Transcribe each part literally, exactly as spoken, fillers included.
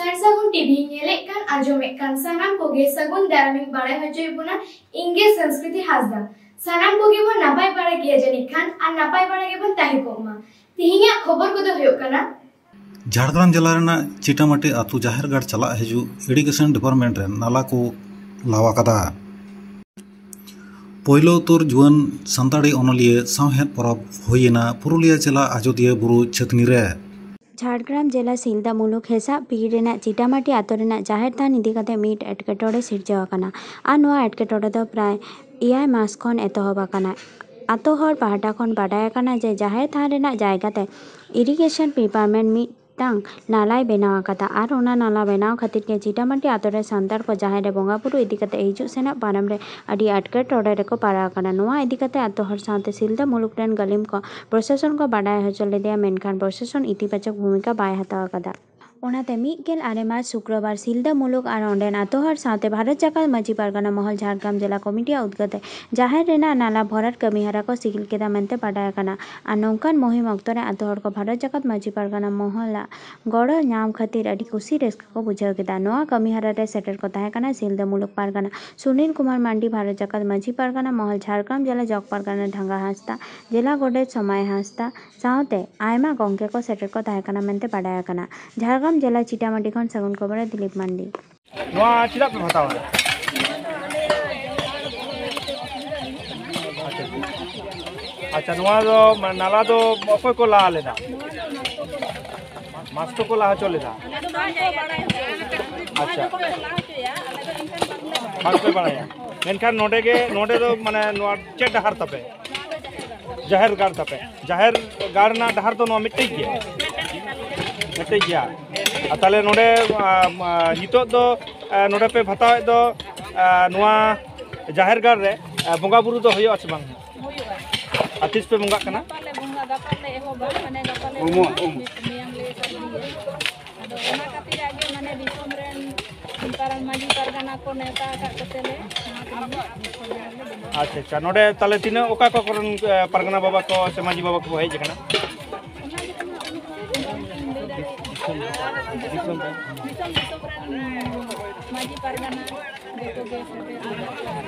ᱥᱟᱨ ᱥᱟᱹᱜᱩᱱ ᱴᱤᱵᱷᱤ ᱧᱮᱞᱮᱫ ᱠᱟᱱ, ᱟᱸᱡᱚᱢᱮᱫ ᱠᱟᱱ ᱥᱟᱱᱟᱢ ᱠᱚᱜᱮ ᱥᱟᱹᱜᱩᱱ ᱫᱟᱨᱟᱢᱤᱧ ᱵᱟᱲᱟᱭ ᱦᱚᱪᱚᱭᱮᱫ ᱵᱚᱱᱟ᱾ ᱤᱧ ᱜᱮ ᱥᱚᱝᱥᱠᱨᱤᱛᱤ ᱦᱟᱸᱥᱫᱟ᱾ ᱥᱟᱱᱟᱢ ᱠᱚᱜᱮ ᱵᱚᱱ ᱱᱟᱯᱟᱭ ᱵᱟᱲᱟ ᱜᱮᱭᱟ ᱡᱟᱹᱱᱤᱡ ᱠᱷᱟᱱ, ᱟᱨ ᱱᱟᱯᱟᱭ ᱵᱟᱲᱟ ᱜᱮᱵᱚᱱ ᱛᱟᱦᱮᱸ ᱠᱚᱜ ᱢᱟ᱾ ᱛᱮᱦᱮᱧᱟᱜ ᱠᱷᱚᱵᱚᱨ ᱠᱚᱫᱚ ᱦᱩᱭᱩᱜ ᱠᱟᱱᱟ, ᱡᱷᱟᱲᱜᱨᱟᱢ ᱡᱮᱞᱟ ᱨᱮᱱᱟᱜ ᱪᱤᱴᱟᱢᱟᱴᱤ ᱟᱹᱛᱩ ᱡᱟᱦᱮᱨ ᱜᱟᱲ ᱪᱟᱞᱟᱜ ᱦᱤᱡᱩᱜ ᱤᱨᱤᱜᱮᱥᱚᱱ ᱰᱤᱯᱟᱨᱴᱢᱮᱱᱴ ᱨᱮ ᱱᱟᱞᱟ ᱠᱚ ᱞᱟᱣ ᱟᱠᱟᱫᱟ᱾ ᱯᱳᱭᱞᱳ ᱩᱛᱟᱹᱨ ᱡᱩᱣᱟᱹᱱ ᱥᱟᱱᱛᱟᱲᱤ ᱚᱱᱚᱞᱤᱭᱟᱹ ᱥᱟᱶᱦᱮᱫ ᱯᱚᱨᱚᱵᱽ ᱦᱩᱭᱮᱱᱟ ᱯᱩᱨᱩᱞᱤᱭᱟᱹ ᱡᱮᱞᱟ ᱟᱡᱚᱫᱤᱭᱟᱹ ᱵᱩᱨᱩ ᱪᱷᱟᱹᱛᱱᱤ ᱨᱮ᱾ ᱡᱷᱟᱲᱜᱨᱟᱢ ᱡᱮᱞᱟ ᱥᱤᱞᱫᱟ ᱢᱩᱞᱩᱠ ᱦᱮᱥᱟᱜ ᱯᱤᱲ ᱨᱮᱱᱟᱜ ᱪᱤᱴᱟᱢᱟᱴᱤ ᱟᱛᱳ ᱨᱮᱱᱟᱜ ᱡᱟᱦᱮᱨ ᱛᱷᱟᱱ ᱤᱫᱤ ᱠᱟᱛᱮ ᱢᱤᱫ ᱮᱴᱠᱮᱴᱚᱬᱮ ᱥᱤᱨᱡᱟᱹᱣ ᱟᱠᱟᱱᱟ᱾ ᱟᱨ ᱱᱚᱣᱟ ᱮᱴᱠᱮᱴᱚᱬᱮ ᱫᱚ ᱯᱨᱟᱭ ᱮᱭᱟᱭ ᱢᱟᱥ ᱠᱷᱚᱱ ᱮᱛᱚᱦᱚᱵ ᱟᱠᱟᱱᱟ᱾ ᱟᱛᱳ ᱦᱚᱲ ᱯᱟᱦᱴᱟ ᱠᱷᱚᱱ ᱵᱟᱰᱟᱭ ᱟᱠᱟᱱᱟ ᱡᱮ ᱡᱟᱦᱮᱨ ᱛᱷᱟᱱ ᱨᱮᱱᱟᱜ ᱡᱟᱭᱜᱟ ᱛᱮ ᱤᱨᱤᱜᱮᱥᱚᱱ ᱰᱤᱯᱟᱨᱴᱢᱮᱱᱴ ᱢᱤᱫᱴᱟᱝ ᱱᱟᱞᱟᱭ ᱵᱮᱱᱟᱣ ᱟᱠᱟᱫᱟ᱾ ᱟᱨ ᱚᱱᱟ ᱱᱟᱞᱟ ᱵᱮᱱᱟᱣ ᱠᱷᱟᱹᱛᱤᱨ ᱜᱮ ᱪᱤᱴᱟᱢᱟᱴᱤ ᱟᱛᱳ ᱨᱮ ᱥᱟᱱᱛᱟᱲ ᱠᱚ ᱡᱟᱦᱮᱨ ᱨᱮ ᱵᱚᱸᱜᱟ ᱵᱩᱨᱩ ᱤᱫᱤ ᱠᱟᱛᱮ ᱦᱤᱡᱩᱜ ᱥᱮᱱᱚᱜ ᱯᱟᱨᱚᱢ ᱨᱮ ᱟᱹᱰᱤ ᱮᱴᱠᱮᱴᱚᱬᱮ ᱨᱮᱠᱚ ᱯᱟᱲᱟᱣ ᱟᱠᱟᱱᱟ᱾ ᱱᱚᱣᱟ ᱤᱫᱤ ᱠᱟᱛᱮ ᱟᱛᱳ ᱦᱚᱲ ᱥᱟᱶᱛᱮ ᱥᱤᱞᱫᱟᱹ ᱢᱩᱞᱩᱠ ᱨᱮᱱ ᱜᱟᱹᱞᱤᱢ ᱠᱚ ᱯᱨᱚᱥᱟᱥᱚᱱ ᱠᱚ ᱵᱟᱰᱟᱭ ᱦᱚᱪᱚ ᱞᱮᱫᱮᱭᱟ, ᱢᱮᱱᱠᱷᱟᱱ ᱯᱨᱚᱥᱟᱥᱚᱱ ᱤᱛᱤᱵᱟᱪᱚᱠ ᱵᱷᱩᱢᱤᱠᱟ ᱵᱟᱭ ᱦᱟᱛᱟᱣ ᱟᱠᱟᱫᱟ᱾ ᱚᱱᱟᱛᱮ ᱢᱤᱫ ᱜᱮᱞ ᱟᱨᱮ ᱢᱟᱨᱪ ᱥᱩᱠᱨᱚᱵᱟᱨ ᱥᱤᱞᱫᱟᱹ ᱢᱩᱞᱩᱠ ᱟᱨ ᱚᱸᱰᱮᱱ ᱟᱛᱳ ᱦᱚᱲ ᱥᱟᱶᱛᱮ ᱵᱷᱟᱨᱚᱛ ᱡᱟᱠᱟᱛ ᱢᱟᱹᱡᱷᱤ ᱯᱟᱨᱜᱟᱱᱟ ᱢᱚᱦᱚᱞ ᱡᱷᱟᱲᱜᱨᱟᱢ ᱡᱮᱞᱟ ᱠᱚᱢᱤᱴᱤᱭᱟᱜ ᱩᱫᱽᱜᱟᱹᱣ ᱛᱮ ᱡᱟᱦᱮᱨ ᱨᱮᱱᱟᱜ ᱱᱟᱞᱟ ᱵᱷᱚᱨᱟᱴ ᱠᱟᱹᱢᱤ ᱦᱚᱨᱟ ᱠᱚ ᱥᱤᱜᱤᱞ ᱠᱮᱫᱟ ᱢᱮᱱᱛᱮ ᱵᱟᱰᱟᱭ ᱟᱠᱟᱱᱟ᱾ ᱟᱨ ᱱᱚᱝᱠᱟᱱ ᱢᱩᱦᱤᱢ ᱚᱠᱛᱚ ᱨᱮ ᱟᱛᱳ ᱦᱚᱲ ᱠᱚ ᱵᱷᱟᱨᱚᱛ ᱡᱟᱠᱟᱛ ᱢᱟᱹᱡᱷᱤ ᱯᱟᱨᱜᱟᱱᱟ ᱢᱚᱦᱚᱞᱟᱜ ᱜᱚᱲᱚ ᱧᱟᱢ ᱠᱷᱟᱹᱛᱤᱨ ᱟᱹᱰᱤ ᱠᱩᱥᱤ ᱨᱟᱹᱥᱠᱟᱹ ᱠᱚ ᱵᱩᱡᱷᱟᱹᱣ ᱠᱮᱫᱟ᱾ ᱱᱚᱣᱟ ᱠᱟᱹᱢᱤ ᱦᱚᱨᱟ ᱨᱮ ᱥᱮᱴᱮᱨ ᱠᱚ ᱛᱟᱦᱮᱸ ᱠᱟᱱᱟ ᱥᱤᱞᱫᱟᱹ ᱢᱩᱞᱩᱠ ᱯᱟᱨᱜᱟᱱᱟ ᱥᱩᱱᱤᱞ ᱠᱩᱢᱟᱨ ᱢᱟᱱᱰᱤ, ᱵᱷᱟᱨᱚᱛ ᱡᱟᱠᱟᱛ ᱢᱟᱹᱡᱷᱤ ᱯᱟᱨᱜᱟᱱᱟ ᱢᱚᱦᱚᱞ ᱡᱷᱟᱲᱜᱨᱟᱢ ᱡᱮᱞᱟ ᱡᱚᱜᱽ ᱯᱟᱨᱜᱟᱱᱟ ᱰᱷᱟᱝᱜᱟ ᱦᱟᱸᱥᱫᱟ, ᱡᱮᱞᱟ ᱜᱚᱰᱮᱛ ᱥᱚᱢᱟᱭ ᱦᱟᱸᱥᱫᱟ ᱥᱟᱶᱛᱮ ᱟᱭᱢᱟ ᱜᱚᱢᱠᱮ ᱠᱚ ᱥᱮᱴᱮᱨ ᱠᱚ ᱛᱟᱦᱮᱸ ᱠᱟᱱᱟ ᱢᱮᱱᱛᱮ ᱵᱟᱰᱟᱭ ᱟᱠᱟᱱᱟ᱾ ᱡᱷᱟᱲᱜᱨᱟᱢ ᱡᱮᱞᱟ ᱪᱤᱴᱟᱢᱟᱴᱤ ᱠᱷᱚᱱ ᱥᱟᱹᱜᱩᱱ ᱠᱷᱚᱵᱚᱨ ᱨᱮ ᱫᱤᱞᱤᱯ ᱢᱟᱱᱰᱤ᱾ ᱱᱚᱣᱟ ᱪᱮᱫᱟᱜ ᱯᱮ ᱵᱷᱟᱛᱟᱣᱟ? ᱟᱪᱪᱷᱟ, ᱟᱪᱪᱷᱟ, ᱱᱚᱣᱟ ᱫᱚ ᱢᱟ-, ᱱᱟᱞᱟ ᱫᱚ ᱚᱠᱚᱭ ᱠᱚ ᱞᱟ ᱞᱮᱫᱟ? ᱢᱟᱥᱴᱚ ᱠᱚ ᱞᱟ ᱦᱚᱪᱚ ᱞᱮᱫᱟ? ᱟᱪᱪᱷᱟ, ᱵᱟᱝ ᱯᱮ ᱵᱟᱲᱟᱭᱟ᱾ ᱢᱮᱱᱠᱷᱟᱱ ᱱᱚᱰᱮ ᱜᱮ, ᱱᱚᱰᱮ ᱫᱚ ᱢᱟᱱᱮ ᱱᱚᱣᱟ ᱪᱮᱫ ᱰᱟᱦᱟᱨ ᱛᱟᱯᱮ? ᱡᱟᱦᱮᱨ ᱜᱟᱲ ᱛᱟᱯᱮ? ᱡᱟᱦᱮᱨ ᱜᱟᱲ ᱨᱮᱱᱟᱜ ᱰᱟᱦᱟᱨ ᱫᱚ ᱱᱚᱣᱟ ᱢᱤᱫᱴᱮᱡ ᱜᱮᱭᱟ? ᱢᱤᱫᱴᱮᱡ ᱜᱮᱭᱟ᱾ ᱟᱨ ᱛᱟᱦᱞᱮ ᱱᱚᱰᱮ, ᱟ, ᱟ, ᱱᱤᱛᱚᱜ ᱫᱚ, ᱟ, ᱱᱚᱰᱮ ᱯᱮ ᱵᱷᱟᱛᱟᱣᱮᱫ ᱫᱚ, ᱟ, ᱱᱚᱣᱟ ᱡᱟᱦᱮᱨ ᱜᱟᱲ ᱨᱮ, ᱟ, ᱵᱚᱸᱜᱟ ᱵᱩᱨᱩ ᱫᱚ ᱦᱩᱭᱩᱜᱼᱟ ᱥᱮ ᱵᱟᱝ? ᱦᱩᱭᱩᱜᱼᱟ᱾ ᱟᱨ ᱛᱤᱥ ᱯᱮ ᱵᱚᱸᱜᱟᱜ ᱠᱟᱱᱟ? ᱜᱟᱯᱟ ᱞᱮ ᱵᱚᱸᱜᱟ, ᱜᱟᱯᱟ ᱞᱮ ᱮᱦᱚᱵᱟ, ᱢᱟᱱᱮ ᱜᱟᱯᱟ ᱞᱮ ᱩᱢᱩᱜ, ᱵᱚᱸᱜᱟᱜᱼᱟ, ᱩᱢ᱾ ᱢᱮᱭᱟᱝ ᱞᱮ ᱥᱟᱹᱨᱫᱤᱭᱟ᱾ ᱟᱫᱚ ᱚᱱᱟ ᱠᱷᱟᱹᱛᱤᱨᱟᱜ ᱜᱮ, ᱢᱟᱱᱮ, ᱫᱤᱥᱚᱢ ᱨᱮᱱ ᱯᱟᱨᱟ-, ᱢᱟᱹᱡᱷᱤ ᱯᱟᱨᱜᱟᱱᱟ ᱠᱚ ᱱᱮᱣᱛᱟ ᱟᱠᱟᱫ ᱠᱚᱛᱮ ᱞᱮ ᱱᱚᱣᱟ ᱛᱮᱞᱮ ᱟᱪᱪᱷᱟ, ᱟᱪᱪᱷᱟ᱾ ᱱᱚᱰᱮ ᱛᱟᱦᱞᱮ ᱛᱤᱱᱟᱹᱜ, ᱚᱠᱟ, ᱚᱠᱟ ᱠᱚᱨᱮᱱ, ᱮ, ᱯᱟᱨᱜᱟᱱᱟ ᱵᱟᱵᱟ ᱠᱚ ᱥᱮ ᱢᱟᱹᱡᱷᱤ ᱵᱟᱵᱟ ᱠᱚᱠᱚ ᱦᱮᱡ ᱟᱠᱟᱱᱟ? ᱚᱱᱟ ᱜᱮ ᱛᱚ ᱦᱟᱸᱜ ᱩᱱᱟᱹᱜ ᱫᱚ ᱵᱟᱹᱧ ᱞᱟᱹᱭ ᱫᱟᱲᱮᱭᱟᱜ ᱠᱟᱱᱟ᱾ ᱫᱤᱥᱚᱢ ᱨᱮ, ᱫᱤᱥᱚᱢ ᱫᱤᱥᱚᱢ ᱨᱮᱱ ᱢᱟᱹᱡᱷᱤ ᱯᱟᱨᱜᱟᱱᱟ ᱡᱚᱛᱚ ᱜᱮ ᱥᱮᱴᱮᱨ ᱢᱮᱱᱟᱜ ᱠᱚᱣᱟ᱾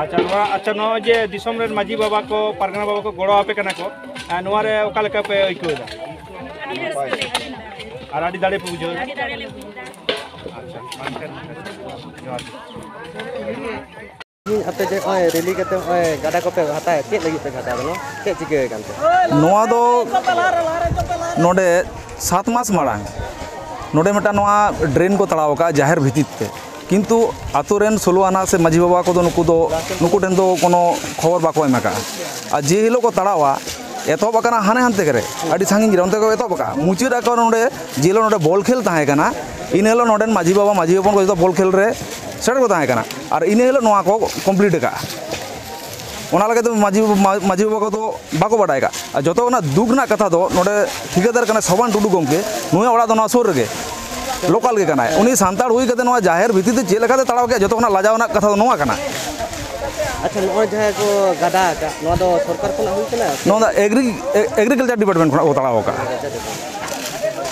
ᱟᱪᱪᱷᱟ, ᱱᱚᱣᱟ, ᱟᱪᱪᱷᱟ, ᱱᱚᱜᱼᱚᱭ ᱡᱮ ᱫᱤᱥᱚᱢ ᱨᱮᱱ ᱢᱟᱹᱡᱷᱤ ᱵᱟᱵᱟ ᱠᱚ, ᱯᱟᱨᱜᱟᱱᱟ ᱵᱟᱵᱟ ᱠᱚ ᱜᱚᱲᱚ ᱟᱯᱮ ᱠᱟᱱᱟ ᱠᱚ, ᱟᱨ ᱱᱚᱣᱟ ᱨᱮ ᱚᱠᱟ ᱞᱮᱠᱟ ᱯᱮ ᱟᱹᱭᱠᱟᱹᱣ ᱮᱫᱟ? ᱟᱹᱰᱤ ᱨᱟᱹᱥᱠᱟᱹ ᱜᱮ, ᱟᱹᱰᱤ ᱱᱟᱯᱟᱭ᱾ ᱟᱨ ᱟᱹᱰᱤ ᱫᱟᱲᱮ ᱯᱮ ᱵᱩᱡᱷᱟᱹᱣ ᱮᱫᱟ? ᱟᱹᱰᱤ ᱫᱟᱲᱮ ᱞᱮ ᱵᱩᱡᱽ ᱮᱫᱟ᱾ ᱟᱪᱪᱷᱟ, ᱢᱟ ᱮᱱᱠᱷᱟᱱ ᱡᱚᱦᱟᱨ ᱜᱮ᱾ ᱟᱯᱮ ᱡᱮ ᱱᱚᱜᱼᱚᱭ ᱨᱮᱞᱤ ᱠᱟᱛᱮ ᱱᱚᱜᱼᱚᱭ ᱜᱟᱰᱟ ᱠᱚᱯᱮ ᱜᱷᱟᱴᱟᱭᱟ, ᱪᱮᱫ ᱞᱟᱹᱜᱤᱫ ᱯᱮ ᱜᱷᱟᱴᱟᱣ ᱫᱟ? ᱱᱚᱣᱟ ᱪᱮᱫ ᱪᱤᱠᱟᱹ ᱟᱠᱟᱱ ᱛᱮ? ᱱᱚᱣᱟ ᱫᱚ ᱱᱚᱰᱮ ᱥᱟᱛ ᱢᱟᱥ ᱢᱟᱲᱟᱝ ᱱᱚᱰᱮ ᱢᱤᱫᱴᱟᱝ ᱱᱚᱣᱟ ᱰᱨᱮᱱ ᱠᱚ ᱛᱟᱲᱟᱣ ᱟᱠᱟᱫᱼᱟ ᱡᱟᱦᱮᱨ ᱵᱷᱤᱛᱤᱨ ᱛᱮ, ᱠᱤᱱᱛᱩ ᱟᱛᱳ ᱨᱮᱱ ᱥᱳᱞᱳ ᱟᱱᱟ ᱥᱮ ᱢᱟᱹᱡᱷᱤ ᱵᱟᱵᱟ ᱠᱚᱫᱚ ᱱᱩᱠᱩ ᱫᱚ, ᱱᱩᱠᱩ ᱴᱷᱮᱱ ᱫᱚ ᱠᱳᱱᱳ ᱠᱷᱚᱵᱚᱨ ᱵᱟᱠᱚ ᱮᱢ ᱟᱠᱟᱫᱼᱟ᱾ ᱟᱨ ᱡᱮ ᱦᱤᱞᱳᱜ ᱠᱚ ᱛᱟᱲᱟᱣᱟ, ᱮᱛᱚᱦᱚᱵ ᱟᱠᱟᱱᱟ ᱦᱟᱱᱮ ᱦᱟᱱᱛᱮ ᱨᱮ, ᱟᱹᱰᱤ ᱥᱟᱺᱜᱤᱧ ᱨᱮ, ᱚᱱᱛᱮ ᱠᱚ ᱮᱛᱚᱦᱚᱵ ᱟᱠᱟᱫᱼᱟ᱾ ᱢᱩᱪᱟᱹᱫ ᱟᱠᱚ ᱱᱚᱰᱮ, ᱡᱮ ᱦᱤᱞᱳᱜ ᱱᱚᱰᱮ ᱵᱚᱞ ᱠᱷᱮᱞ ᱛᱟᱦᱮᱸ ᱠᱟᱱᱟ, ᱤᱱᱟᱹ ᱦᱤᱞᱳᱜ ᱱᱚᱰᱮᱱ ᱢᱟᱹᱡᱷᱤ ᱵᱟᱵᱟ, ᱢᱟᱹᱡᱷᱤ ᱦᱚᱯᱚᱱ ᱠᱚ ᱡᱚᱛᱚ ᱵᱚᱞ ᱠᱷᱮᱞ ᱨᱮ ᱥᱮᱴᱮᱨ ᱠᱚ ᱛᱟᱦᱮᱸ ᱠᱟᱱᱟ᱾ ᱟᱨ ᱤᱱᱟᱹ ᱦᱤᱞᱳᱜ ᱱᱚᱣᱟ ᱠᱚ ᱠᱚᱢᱯᱞᱤᱴ ᱟᱠᱟᱫᱼᱟ᱾ ᱚᱱᱟ ᱞᱟᱹᱜᱤᱫ ᱛᱮ ᱢᱟᱹᱡᱷᱤ, ᱢᱟ-, ᱢᱟᱹᱡᱷᱤ ᱵᱟᱵᱟ ᱠᱚᱫᱚ ᱵᱟᱠᱚ ᱵᱟᱰᱟᱭ ᱟᱠᱟᱫᱼᱟ᱾ ᱟᱨ ᱡᱚᱛᱚ ᱠᱷᱚᱱᱟᱜ ᱫᱩᱠ ᱨᱮᱱᱟᱜ ᱠᱟᱛᱷᱟ ᱫᱚ, ᱱᱚᱰᱮ ᱴᱷᱤᱠᱟᱹᱫᱟᱨ ᱠᱟᱱᱟᱭ ᱥᱚᱵᱟᱱ ᱴᱩᱰᱩ ᱜᱚᱢᱠᱮ, ᱱᱩᱭᱟᱜ ᱚᱲᱟᱜ ᱫᱚ ᱱᱚᱣᱟ ᱥᱩᱨ ᱨᱮᱜᱮ, ᱞᱳᱠᱟᱞ ᱜᱮ ᱠᱟᱱᱟᱭ᱾ ᱩᱱᱤ ᱥᱟᱱᱛᱟᱲ ᱦᱩᱭ ᱠᱟᱛᱮ ᱱᱚᱣᱟ ᱡᱟᱦᱮᱨ ᱵᱷᱤᱛᱤᱨ ᱛᱮ ᱪᱮᱫ ᱞᱮᱠᱟᱛᱮ ᱛᱟᱲᱟᱣ ᱠᱮᱫᱼᱟ, ᱡᱚᱛᱚ ᱠᱷᱚᱱᱟᱜ ᱞᱟᱡᱟᱣ ᱨᱮᱱᱟᱜ ᱠᱟᱛᱷᱟ ᱫᱚ ᱱᱚᱣᱟ ᱠᱟᱱᱟ᱾ ᱟᱪᱪᱷᱟ, ᱱᱚᱜᱼᱚᱭ ᱡᱟᱦᱟᱸ ᱠᱚ ᱜᱟᱰᱟ ᱟᱠᱟᱫ, ᱱᱚᱣᱟ ᱫᱚ ᱥᱚᱨᱠᱟᱨ ᱠᱷᱚᱱᱟᱜ ᱦᱩᱭ ᱠᱟᱱᱟ ᱥᱮ? ᱱᱚᱣᱟ ᱫᱚ ᱮᱜᱽᱨᱤ-, ᱮ-, ᱮᱜᱽᱨᱤᱠᱟᱞᱪᱟᱨ ᱰᱤᱯᱟᱨᱴᱢᱮᱱᱴ ᱠᱷᱚᱱᱟᱜ ᱠᱚ ᱛᱟᱲᱟᱣ ᱟᱠᱟᱫᱼᱟ᱾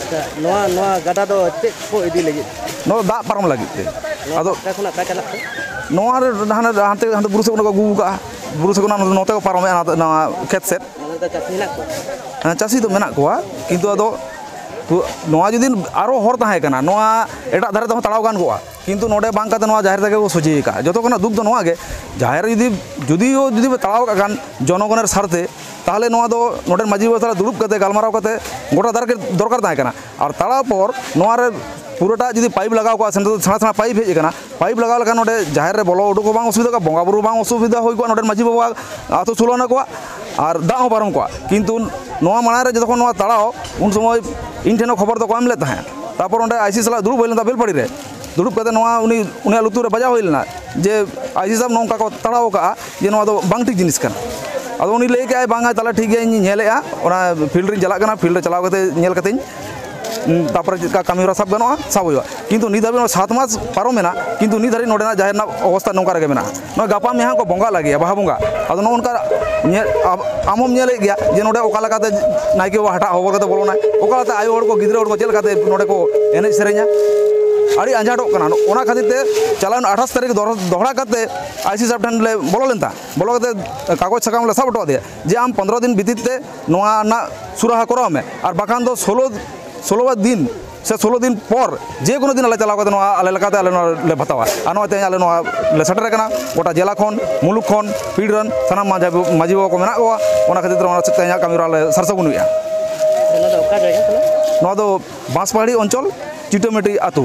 ᱟᱪᱪᱷᱟ, ᱱᱚᱣᱟ, ᱱᱚᱣᱟ ᱜᱟᱰᱟ ᱫᱚ ᱪᱮᱫ ᱠᱚ ᱤᱫᱤ ᱞᱟᱹᱜᱤᱫ? ᱱᱚᱣᱟ ᱫᱟᱜ ᱯᱟᱨᱚᱢ ᱞᱟᱹᱜᱤᱫ ᱛᱮ᱾ ᱱᱚᱣᱟ ᱟᱫᱚ ᱯᱟᱦᱴᱟ ᱠᱷᱚᱱᱟᱜ ᱚᱠᱟ ᱪᱟᱞᱟᱜ ᱛᱮ? ᱱᱚᱣᱟ ᱨᱮ ᱦᱟᱱᱮ ᱦᱟᱱᱛᱮ, ᱦᱟᱱᱛᱮ ᱵᱩᱨᱩ ᱥᱮᱫ ᱠᱷᱚᱱᱟᱜ ᱠᱚ ᱟᱹᱜᱩ ᱟᱠᱟᱫᱼᱟ, ᱵᱩᱨᱩ ᱥᱮᱫ ᱠᱷᱚᱱᱟᱜ ᱱᱚᱛᱮ ᱠᱚ ᱯᱟᱨᱚᱢᱮᱫᱼᱟ, ᱱᱚᱣᱟ, ᱱᱚᱣᱟ ᱠᱷᱮᱛ ᱥᱮᱫ᱾ ᱚᱱᱟ ᱫᱚ ᱪᱟᱹᱥᱤ ᱦᱮᱱᱟᱜ ᱠᱚᱣᱟ? ᱦᱮᱸ, ᱪᱟᱹᱥᱤ ᱫᱚ ᱢᱮᱱᱟᱜ ᱠᱚᱣᱟ, ᱠᱤᱱᱛᱩ ᱟᱫᱚ ᱛᱚ, ᱱᱚᱣᱟ ᱡᱩᱫᱤ ᱟᱨᱚ ᱦᱚᱨ ᱛᱟᱦᱮᱸ ᱠᱟᱱᱟ, ᱱᱚᱣᱟ ᱮᱴᱟᱜ ᱫᱷᱟᱨᱮ ᱛᱮᱦᱚᱸ ᱛᱟᱲᱟᱣ ᱜᱟᱱ ᱠᱚᱜᱼᱟ, ᱠᱤᱱᱛᱩ ᱱᱚᱰᱮ ᱵᱟᱝ ᱠᱟᱛᱮ ᱱᱚᱣᱟ ᱡᱟᱦᱮᱨ ᱨᱮᱜᱮ ᱠᱚ ᱥᱚᱡᱷᱮ ᱟᱠᱟᱫᱼᱟ᱾ ᱡᱚᱛᱚ ᱠᱷᱚᱱᱟᱜ ᱫᱩᱠ ᱫᱚ ᱱᱚᱣᱟ ᱜᱮ, ᱡᱟᱦᱮᱨ ᱡᱩᱫᱤ, ᱡᱩᱫᱤᱭᱳ ᱡᱩᱫᱤ ᱯᱮ ᱛᱟᱲᱟᱣ ᱠᱟᱜ ᱠᱷᱟᱱ ᱡᱚᱱᱚᱜᱚᱱᱮᱨ ᱥᱟᱨᱛᱷᱮ, ᱛᱟᱦᱚᱞᱮ ᱱᱚᱣᱟ ᱫᱚ ᱱᱚᱰᱮᱱ ᱢᱟᱹᱡᱷᱤ ᱵᱟᱵᱟ ᱥᱟᱞᱟᱜ ᱫᱩᱲᱩᱵ ᱠᱟᱛᱮ ᱜᱟᱞᱢᱟᱨᱟᱣ ᱠᱟᱛᱮ ᱜᱚᱴᱟ ᱫᱟᱨ-, ᱫᱚᱨᱠᱟᱨ ᱛᱟᱦᱮᱸ ᱠᱟᱱᱟ᱾ ᱟᱨ ᱛᱟᱲᱟᱣ ᱯᱚᱨ ᱱᱚᱣᱟ ᱨᱮ ᱯᱩᱨᱟᱹᱴᱟ ᱡᱩᱫᱤ ᱯᱟᱭᱤᱯ ᱞᱟᱜᱟᱣ ᱠᱚᱜᱼᱟ, ᱥᱮ ᱱᱚᱛᱮ ᱫᱚ ᱥᱮᱬᱟ ᱥᱮᱬᱟ ᱯᱟᱭᱤᱯ ᱦᱮᱡ ᱟᱠᱟᱱᱟ, ᱯᱟᱭᱤᱯ ᱞᱟᱜᱟᱣ ᱞᱮᱠᱷᱟᱱ ᱱᱚᱰᱮ ᱡᱟᱦᱮᱨ ᱨᱮ ᱵᱚᱞᱚ ᱩᱰᱩᱠ ᱦᱚᱸ ᱵᱟᱝ ᱚᱥᱩᱵᱤᱫᱷᱟ ᱠᱚᱜᱼᱟ, ᱵᱚᱸᱜᱟ ᱵᱩᱨᱩ ᱵᱟᱝ ᱚᱥᱩᱵᱤᱫᱷᱟ ᱦᱩᱭ ᱠᱚᱜᱼᱟ ᱱᱚᱰᱮᱱ ᱢᱟᱹᱡᱷᱤ ᱵᱟᱵᱟ ᱟᱛᱳ ᱥᱳᱞᱳ ᱟᱱᱟ ᱠᱚᱣᱟᱜ, ᱟᱨ ᱫᱟᱜ ᱦᱚᱸ ᱯᱟᱨᱚᱢ ᱠᱚᱜᱼᱟ᱾ ᱠᱤᱱᱛᱩ ᱱᱚᱣᱟ ᱢᱟᱲᱟᱝ ᱨᱮ ᱡᱚᱛᱚᱠᱷᱚᱱ ᱱᱚᱣᱟ ᱛᱟᱲᱟᱣ, ᱩᱱ ᱥᱚᱢᱚᱭ ᱤᱧ ᱴᱷᱮᱱ ᱦᱚᱸ ᱠᱷᱚᱵᱚᱨ ᱫᱚᱠᱚ ᱮᱢ ᱞᱮᱫ ᱛᱟᱦᱮᱸᱫ᱾ ᱛᱟᱨᱯᱚᱨ ᱚᱸᱰᱮ ᱟᱭ ᱥᱤ ᱥᱟᱞᱟᱜ ᱫᱩᱲᱩᱵ ᱦᱩᱭ ᱞᱮᱱᱟ ᱵᱮᱞᱯᱟᱦᱟᱲᱤ ᱨᱮ᱾ ᱫᱩᱲᱩᱵ ᱠᱟᱛᱮ ᱱᱚᱣᱟ ᱩᱱᱤ, ᱩᱱᱤᱭᱟᱜ ᱞᱩᱛᱩᱨ ᱨᱮ ᱵᱟᱡᱟᱣ ᱦᱩᱭ ᱞᱮᱱᱟ ᱡᱮ, "ᱟᱭ ᱥᱤ ᱥᱟᱦᱮᱵᱽ, ᱱᱚᱝᱠᱟ ᱠᱚ ᱛᱟᱲᱟᱣ ᱠᱟᱜᱼᱟ ᱡᱮ ᱱᱚᱣᱟ ᱫᱚ ᱵᱟᱝ ᱴᱷᱤᱠ ᱡᱤᱱᱤᱥ ᱠᱟᱱᱟ᱾" ᱟᱫᱚ ᱩᱱᱤ ᱞᱟᱹᱭ ᱠᱮᱜᱼᱟᱭ, "ᱵᱟᱝᱟ, ᱛᱟᱦᱚᱞᱮ ᱴᱷᱤᱠ ᱜᱮᱭᱟ, ᱤᱧ ᱧᱮᱞᱮᱜᱼᱟ, ᱚᱱᱟ ᱯᱷᱤᱞᱰ ᱨᱤᱧ ᱪᱟᱞᱟᱜ ᱠᱟᱱᱟ, ᱯᱷᱤᱞᱰ ᱨᱮ ᱪᱟᱞᱟᱣ ᱠᱟᱛᱮ ᱧᱮᱞ ᱠᱟᱛᱮᱧ ᱛᱟᱨᱯᱚᱨᱮ ᱪᱮᱫ ᱞᱮᱠᱟ ᱠᱟᱹᱢᱤ ᱦᱚᱨᱟ ᱥᱟᱵ ᱜᱟᱱᱚᱜᱼᱟ, ᱥᱟᱵ ᱦᱩᱭᱩᱜᱼᱟ᱾ ᱠᱤᱱᱛᱩ ᱱᱤᱛ ᱫᱷᱟᱹᱵᱤᱡ ᱱᱚᱣᱟ ᱥᱟᱛ ᱢᱟᱥ ᱯᱟᱨᱚᱢ ᱮᱱᱟ, ᱠᱤᱱᱛᱩ ᱱᱤᱛ ᱫᱷᱟᱹᱵᱤᱡ ᱱᱚᱰᱮᱱᱟᱜ ᱡᱟᱦᱮᱨ ᱨᱮᱱᱟᱜ ᱚᱵᱚᱥᱛᱟ ᱱᱚᱝᱠᱟ ᱨᱮᱜᱮ ᱢᱮᱱᱟᱜᱼᱟ᱾ ᱱᱚᱜᱼᱚᱭ ᱜᱟᱯᱟ ᱢᱮᱭᱟᱝ ᱠᱚ ᱵᱚᱸᱜᱟ ᱞᱟᱹᱜᱤᱫᱼᱟ, ᱵᱟᱦᱟ ᱵᱚᱸᱜᱟ᱾ ᱟᱫᱚ ᱱᱚᱜᱼᱚ ᱱᱚᱝᱠᱟ ᱧᱮᱞ, ᱟᱢ ᱦᱚᱸᱢ ᱧᱮᱞᱮᱫ ᱜᱮᱭᱟ ᱡᱮ ᱱᱚᱰᱮ ᱚᱠᱟ ᱞᱮᱠᱟᱛᱮ ᱱᱟᱭᱠᱮ ᱵᱟᱵᱟ ᱦᱟᱴᱟᱜ ᱦᱚᱵᱚᱨ ᱠᱟᱛᱮ ᱵᱚᱞᱚᱱᱟᱭ, ᱚᱠᱟ ᱞᱮᱠᱟᱛᱮ ᱟᱭᱳ ᱦᱚᱲ ᱠᱚ, ᱜᱤᱫᱽᱨᱟᱹ ᱦᱚᱲ ᱠᱚ ᱪᱮᱫ ᱞᱮᱠᱟᱛᱮ ᱱᱚᱰᱮ ᱠᱚ ᱮᱱᱮᱡ ᱥᱮᱨᱮᱧᱟ᱾ ᱟᱹᱰᱤ ᱟᱸᱡᱷᱟᱴᱚᱜ ᱠᱟᱱᱟ᱾ ᱚᱱᱟ ᱠᱷᱟᱹᱛᱤᱨ ᱛᱮ ᱪᱟᱞᱟᱣᱮᱱ ᱟᱴᱷᱟᱥ ᱛᱟᱹᱨᱤᱠᱷ ᱫᱚᱦᱲᱟ ᱠᱟᱛᱮ ᱟᱭ ᱥᱤ ᱥᱟᱵ ᱴᱷᱮᱱ ᱞᱮ ᱵᱚᱞᱚ ᱞᱮᱱ ᱛᱟᱦᱮᱸᱫ᱾ ᱵᱚᱞᱚ ᱠᱟᱛᱮ ᱠᱟᱜᱚᱡᱽ ᱥᱟᱠᱟᱢ ᱞᱮ ᱥᱟᱵ ᱦᱚᱴᱚ ᱟᱫᱮᱭᱟ ᱡᱮ ᱟᱢ ᱯᱚᱱᱫᱽᱨᱚ ᱫᱤᱱ ᱵᱷᱤᱛᱤᱨ ᱛᱮ ᱱᱚᱣᱟ ᱨᱮᱱᱟᱜ ᱥᱩᱨᱟᱦᱟ ᱠᱚᱨᱟᱣ ᱢᱮ, ᱟᱨ ᱵᱟᱠᱷᱟᱱ ᱫᱚ ᱥᱳᱞᱳ ᱥᱳᱞᱳ ᱫᱤᱱ ᱥᱮ ᱥᱳᱞᱳ ᱫᱤᱱ ᱯᱚᱨ ᱡᱮ ᱠᱳᱱᱳ ᱫᱤᱱ ᱟᱞᱮ ᱪᱟᱞᱟᱣ ᱠᱟᱛᱮ ᱱᱚᱣᱟ ᱟᱞᱮ ᱞᱮᱠᱟᱛᱮ ᱟᱞᱮ ᱱᱚᱣᱟ ᱞᱮ ᱵᱟᱛᱟᱣᱟ᱾ ᱟᱨ ᱱᱚᱜᱼᱚᱭ ᱛᱮᱦᱮᱧ ᱟᱞᱮ ᱱᱚᱣᱟ ᱞᱮ ᱥᱮᱴᱮᱨ ᱟᱠᱟᱱᱟ᱾ ᱜᱚᱴᱟ ᱡᱮᱞᱟ ᱠᱷᱚᱱ, ᱢᱩᱞᱩᱠ ᱠᱷᱚᱱ, ᱯᱤᱲ ᱨᱮᱱ ᱥᱟᱱᱟᱢ ᱢᱟᱹᱡᱷᱤ ᱢᱟᱹᱡᱷᱤ ᱵᱟᱵᱟ ᱠᱚ ᱢᱮᱱᱟᱜ ᱠᱚᱣᱟ, ᱚᱱᱟ ᱠᱷᱟᱹᱛᱤᱨ ᱛᱮ ᱚᱱᱟ ᱛᱮᱦᱮᱧᱟᱜ ᱠᱟᱹᱢᱤ ᱦᱚᱨᱟ ᱞᱮ ᱥᱟᱨ ᱥᱟᱹᱜᱩᱱ ᱮᱫᱼᱟ᱾ ᱱᱚᱣᱟ ᱫᱚ ᱚᱠᱟ ᱡᱟᱭᱜᱟ ᱠᱟᱱᱟ? ᱱᱚᱣᱟ ᱫᱚ ᱵᱟᱸᱥᱯᱟᱦᱟᱲᱤ ᱚᱧᱪᱚᱞ, ᱪᱤᱴᱟᱹᱢᱟᱹᱴᱤ ᱟᱹᱛᱩ,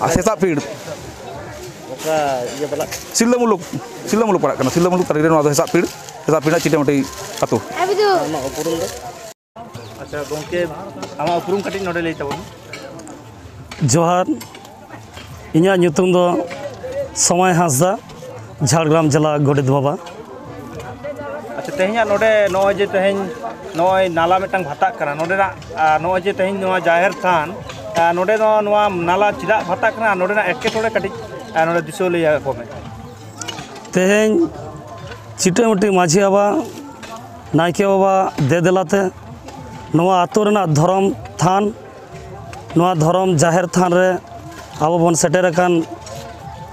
ᱟᱨ ᱥᱮᱛᱟᱜ ᱯᱤᱲ᱾ ᱚᱠᱟ ᱤᱭᱟᱹ ᱵᱟᱞᱟ? ᱥᱤᱞᱫᱟᱹ ᱢᱩᱞᱩᱠ, ᱥᱤᱞᱫᱟᱹ ᱢᱩᱞᱩᱠ ᱯᱟᱲᱟᱜ ᱠᱟᱱᱟ᱾ ᱥᱤᱞᱫᱟᱹ ᱢᱩᱞᱩᱠ ᱛᱟᱹᱨᱤ ᱨᱮ ᱱᱚᱣᱟ ᱫᱚ ᱦᱮᱥᱟᱜ ᱯᱤᱲ, ᱦᱮᱥᱟᱜ ᱯᱤᱲ ᱨᱮᱱᱟᱜ ᱪᱤᱴᱟᱹᱢᱟᱹᱴᱤ ᱟᱹᱛᱩ᱾ ᱟᱢᱟᱜ ᱩᱯᱨᱩᱢ ᱫᱚ? ᱟᱪᱪᱷᱟ ᱜᱚᱢᱠᱮ, ᱟᱢᱟᱜ ᱩᱯᱨᱩᱢ ᱠᱟᱹᱴᱤᱡ ᱱᱚᱰᱮ ᱞᱟᱹᱭ ᱛᱟᱵᱚᱱ ᱢᱮ᱾ ᱡᱚᱦᱟᱨ, ᱤᱧᱟᱹᱜ ᱧᱩᱛᱩᱢ ᱫᱚ ᱥᱚᱢᱟᱭ ᱦᱟᱸᱥᱫᱟ, ᱡᱷᱟᱲᱜᱨᱟᱢ ᱡᱮᱞᱟ ᱜᱚᱰᱮᱛ ᱵᱟᱵᱟ᱾ ᱟᱪᱪᱷᱟ, ᱛᱮᱦᱮᱧᱟᱜ ᱱᱚᱰᱮ ᱱᱚᱜᱼᱚᱭ ᱡᱮ ᱛᱮᱦᱮᱧ ᱱᱚᱜᱼᱚᱭ ᱱᱟᱞᱟ ᱢᱤᱫᱴᱟᱝ ᱵᱷᱟᱛᱟᱜ ᱠᱟᱱᱟ, ᱱᱚᱰᱮᱱᱟᱜ, ᱟᱨ ᱱᱚᱜᱼᱚᱭ ᱡᱮ ᱛᱮᱦᱮᱧ ᱱᱚᱣᱟ ᱡᱟᱦᱮᱨ ᱛᱷᱟᱱ, ᱟᱨ ᱱᱚᱰᱮ ᱫᱚ ᱱᱚᱣᱟ ᱱᱟᱞᱟ ᱪᱮᱫᱟᱜ ᱵᱷᱟᱛᱟᱜ ᱠᱟᱱᱟ, ᱟᱨ ᱱᱚᱰᱮᱱᱟᱜ ᱮᱴᱠᱮᱴᱚᱬᱮ ᱠᱟᱹᱴᱤᱡ, ᱟᱨ ᱱᱚᱰᱮ ᱫᱤᱥᱟᱹ ᱞᱟᱹᱭ ᱟᱠᱚ ᱢᱮ᱾ ᱛᱮᱦᱮᱧ ᱪᱤᱴᱟᱹᱢᱟᱹᱴᱤ ᱢᱟᱹᱡᱷᱤ ᱵᱟᱵᱟ, ᱱᱟᱭᱠᱮ ᱵᱟᱵᱟ ᱫᱮᱫᱮᱞᱟᱛᱮ ᱱᱚᱣᱟ ᱟᱹᱛᱩ ᱨᱮᱱᱟᱜ ᱫᱷᱚᱨᱚᱢ ᱛᱷᱟᱱ, ᱱᱚᱣᱟ ᱫᱷᱚᱨᱚᱢ ᱡᱟᱦᱮᱨ ᱛᱷᱟᱱ ᱨᱮ ᱟᱵᱚ ᱵᱚᱱ ᱥᱮᱴᱮᱨ ᱟᱠᱟᱱ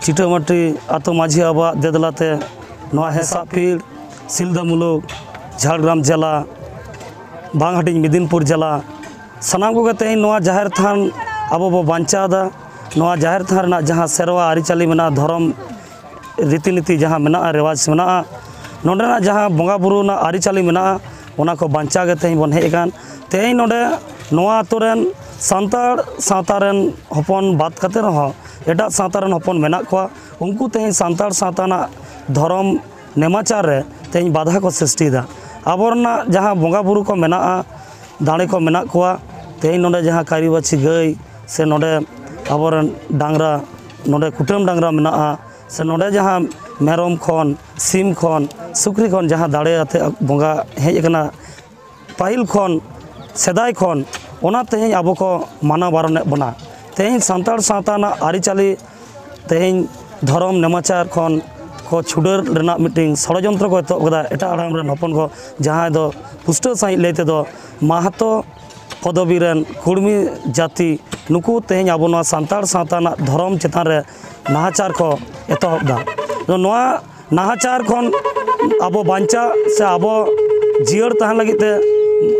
ᱪᱤᱴᱟᱹᱢᱟᱹᱴᱤ ᱟᱹᱛᱩ ᱢᱟᱹᱡᱷᱤ ᱵᱟᱵᱟᱣᱟᱜ ᱫᱮᱫᱮᱞᱟᱛᱮ ᱱᱚᱣᱟ ᱦᱮᱸᱥᱟᱜ ᱯᱤᱲ, ᱥᱤᱞᱫᱟᱹ ᱢᱩᱞᱩᱠ, ᱡᱷᱟᱲᱜᱨᱟᱢ ᱡᱮᱞᱟ, ᱵᱟᱝ ᱦᱟᱹᱴᱤᱧ ᱢᱮᱫᱤᱱᱯᱩᱨ ᱡᱮᱞᱟ, ᱥᱟᱱᱟᱢ ᱠᱚᱜᱮ ᱛᱮᱦᱮᱧ ᱱᱚᱣᱟ ᱡᱟᱦᱮᱨ ᱛᱷᱟᱱ ᱟᱵᱚ ᱵᱚ ᱵᱟᱧᱪᱟᱣ ᱮᱫᱟ᱾ ᱱᱚᱣᱟ ᱡᱟᱦᱮᱨ ᱛᱷᱟᱱ ᱨᱮᱱᱟᱜ ᱡᱟᱦᱟᱸ ᱥᱮᱨᱣᱟ ᱟᱹᱨᱤᱪᱟᱹᱞᱤ ᱢᱮᱱᱟᱜᱼᱟ, ᱫᱷᱚᱨᱚᱢ ᱨᱤᱛᱤ ᱱᱤᱛᱤ ᱡᱟᱦᱟᱸ ᱢᱮᱱᱟᱜᱼᱟ, ᱨᱮᱣᱟᱡᱽ ᱢᱮᱱᱟᱜᱼᱟ, ᱱᱚᱸᱰᱮᱱᱟᱜ ᱡᱟᱦᱟᱸ ᱵᱚᱸᱜᱟ ᱵᱩᱨᱩ ᱨᱮᱱᱟᱜ ᱟᱹᱨᱤᱪᱟᱹᱞᱤ ᱢᱮᱱᱟᱜᱼᱟ, ᱚᱱᱟ ᱠᱚ ᱵᱟᱧᱪᱟᱣ ᱜᱮ ᱛᱮᱦᱮᱧ ᱵᱚᱱ ᱦᱮᱡ ᱟᱠᱟᱱ᱾ ᱛᱮᱦᱮᱧ ᱱᱚᱸᱰᱮ ᱱᱚᱣᱟ ᱟᱛᱳ ᱨᱮᱱ ᱥᱟᱱᱛᱟᱲ ᱥᱟᱶᱛᱟ ᱨᱮᱱ ᱦᱚᱯᱚᱱ ᱵᱟᱫ ᱠᱟᱛᱮ ᱨᱮᱦᱚᱸ ᱮᱴᱟᱜ ᱥᱟᱶᱛᱟ ᱨᱮᱱ ᱦᱚᱯᱚᱱ ᱢᱮᱱᱟᱜ ᱠᱚᱣᱟ, ᱩᱱᱠᱩ ᱛᱮᱦᱮᱧ ᱥᱟᱱᱛᱟᱲ ᱥᱟᱶᱛᱟ ᱨᱮᱱᱟᱜ ᱫᱷᱚᱨᱚᱢ ᱱᱮᱢᱟᱪᱟᱨ ᱨᱮ ᱛᱮᱦᱮᱧ ᱵᱟᱫᱷᱟ ᱠᱚ ᱥᱨᱤᱥᱴᱤᱭᱮᱫᱟ᱾ ᱟᱵᱚ ᱨᱮᱱᱟᱜ ᱡᱟᱦᱟᱸ ᱵᱚᱸᱜᱟ ᱵᱩᱨᱩ ᱠᱚ ᱢᱮᱱᱟᱜᱼᱟ, ᱫᱟᱲᱮ ᱠᱚ ᱢᱮᱱᱟᱜ ᱠᱚᱣᱟ, ᱛᱮᱦᱮᱧ ᱱᱚᱸᱰᱮ ᱡᱟᱦᱟᱸ ᱠᱟᱹᱨᱤᱵᱟᱹᱪᱷᱤ ᱜᱟᱹᱭ ᱥᱮ ᱱᱚᱸᱰᱮ ᱟᱵᱚᱨᱮᱱ ᱰᱟᱝᱨᱟ, ᱱᱚᱸᱰᱮ ᱠᱩᱴᱟᱹᱢ ᱰᱟᱝᱨᱟ ᱢᱮᱱᱟᱜᱼᱟ, ᱥᱮ ᱱᱚᱸᱰᱮ ᱡᱟᱦᱟᱸ ᱢᱮᱨᱚᱢ ᱠᱷᱚᱱ, ᱥᱤᱢ ᱠᱷᱚᱱ, ᱥᱩᱠᱨᱤ ᱠᱷᱚᱱ ᱡᱟᱦᱟᱸ ᱫᱟᱲᱮ ᱟᱛᱮ ᱵᱚᱸᱜᱟ ᱦᱮᱡ ᱟᱠᱟᱱᱟ, ᱯᱟᱹᱦᱤᱞ ᱠᱷᱚᱱ, ᱥᱮᱫᱟᱭ ᱠᱷᱚᱱ ᱚᱱᱟ ᱛᱮᱦᱮᱧ ᱟᱵᱚ ᱠᱚ ᱢᱟᱱᱟ ᱵᱟᱨᱚᱱᱮᱫ ᱵᱚᱱᱟ᱾ ᱛᱮᱦᱮᱧ ᱥᱟᱱᱛᱟᱲ ᱥᱟᱶᱛᱟ ᱨᱮᱱᱟᱜ ᱟᱹᱨᱤᱪᱟᱹᱞᱤ ᱛᱮᱦᱮᱧ ᱫᱷᱚᱨᱚᱢ ᱱᱮᱢᱟᱪᱟᱨ ᱠᱷᱚᱱ ᱠᱚ ᱪᱷᱩᱰᱟᱹᱨ ᱨᱮᱱᱟᱜ ᱢᱤᱫᱴᱤᱱ ᱥᱚᱲᱚᱡᱚᱱᱛᱨᱚ ᱠᱚ ᱮᱛᱚᱦᱚᱵ ᱠᱮᱫᱟ᱾ ᱮᱴᱟᱜ ᱟᱲᱟᱝ ᱨᱮᱱ ᱦᱚᱯᱚᱱ ᱠᱚ, ᱡᱟᱦᱟᱸᱭ ᱫᱚ ᱯᱩᱥᱴᱟᱹᱣ ᱥᱟᱺᱦᱤᱡ ᱞᱟᱹᱭ ᱛᱮᱫᱚ ᱢᱟᱦᱟᱛᱚ ᱯᱚᱫᱚᱵᱤ ᱨᱮᱱ ᱠᱩᱲᱢᱤ ᱡᱟᱹᱛᱤ, ᱱᱩᱠᱩ ᱛᱮᱦᱮᱧ ᱟᱵᱚ ᱱᱚᱣᱟ ᱥᱟᱱᱛᱟᱲ ᱥᱟᱶᱛᱟ ᱨᱮᱱᱟᱜ ᱫᱷᱚᱨᱚᱢ ᱪᱮᱛᱟᱱ ᱨᱮ ᱱᱟᱦᱟᱪᱟᱨ ᱠᱚ ᱮᱛᱚᱦᱚᱵ ᱮᱫᱟ᱾ ᱟᱫᱚ ᱱᱚᱣᱟ ᱱᱟᱦᱟᱪᱟᱨ ᱠᱷᱚᱱ ᱟᱵᱚ ᱵᱟᱧᱪᱟᱜ ᱥᱮ ᱟᱵᱚ ᱡᱤᱭᱟᱹᱲ ᱛᱟᱦᱮᱱ ᱞᱟᱹᱜᱤᱫ ᱛᱮ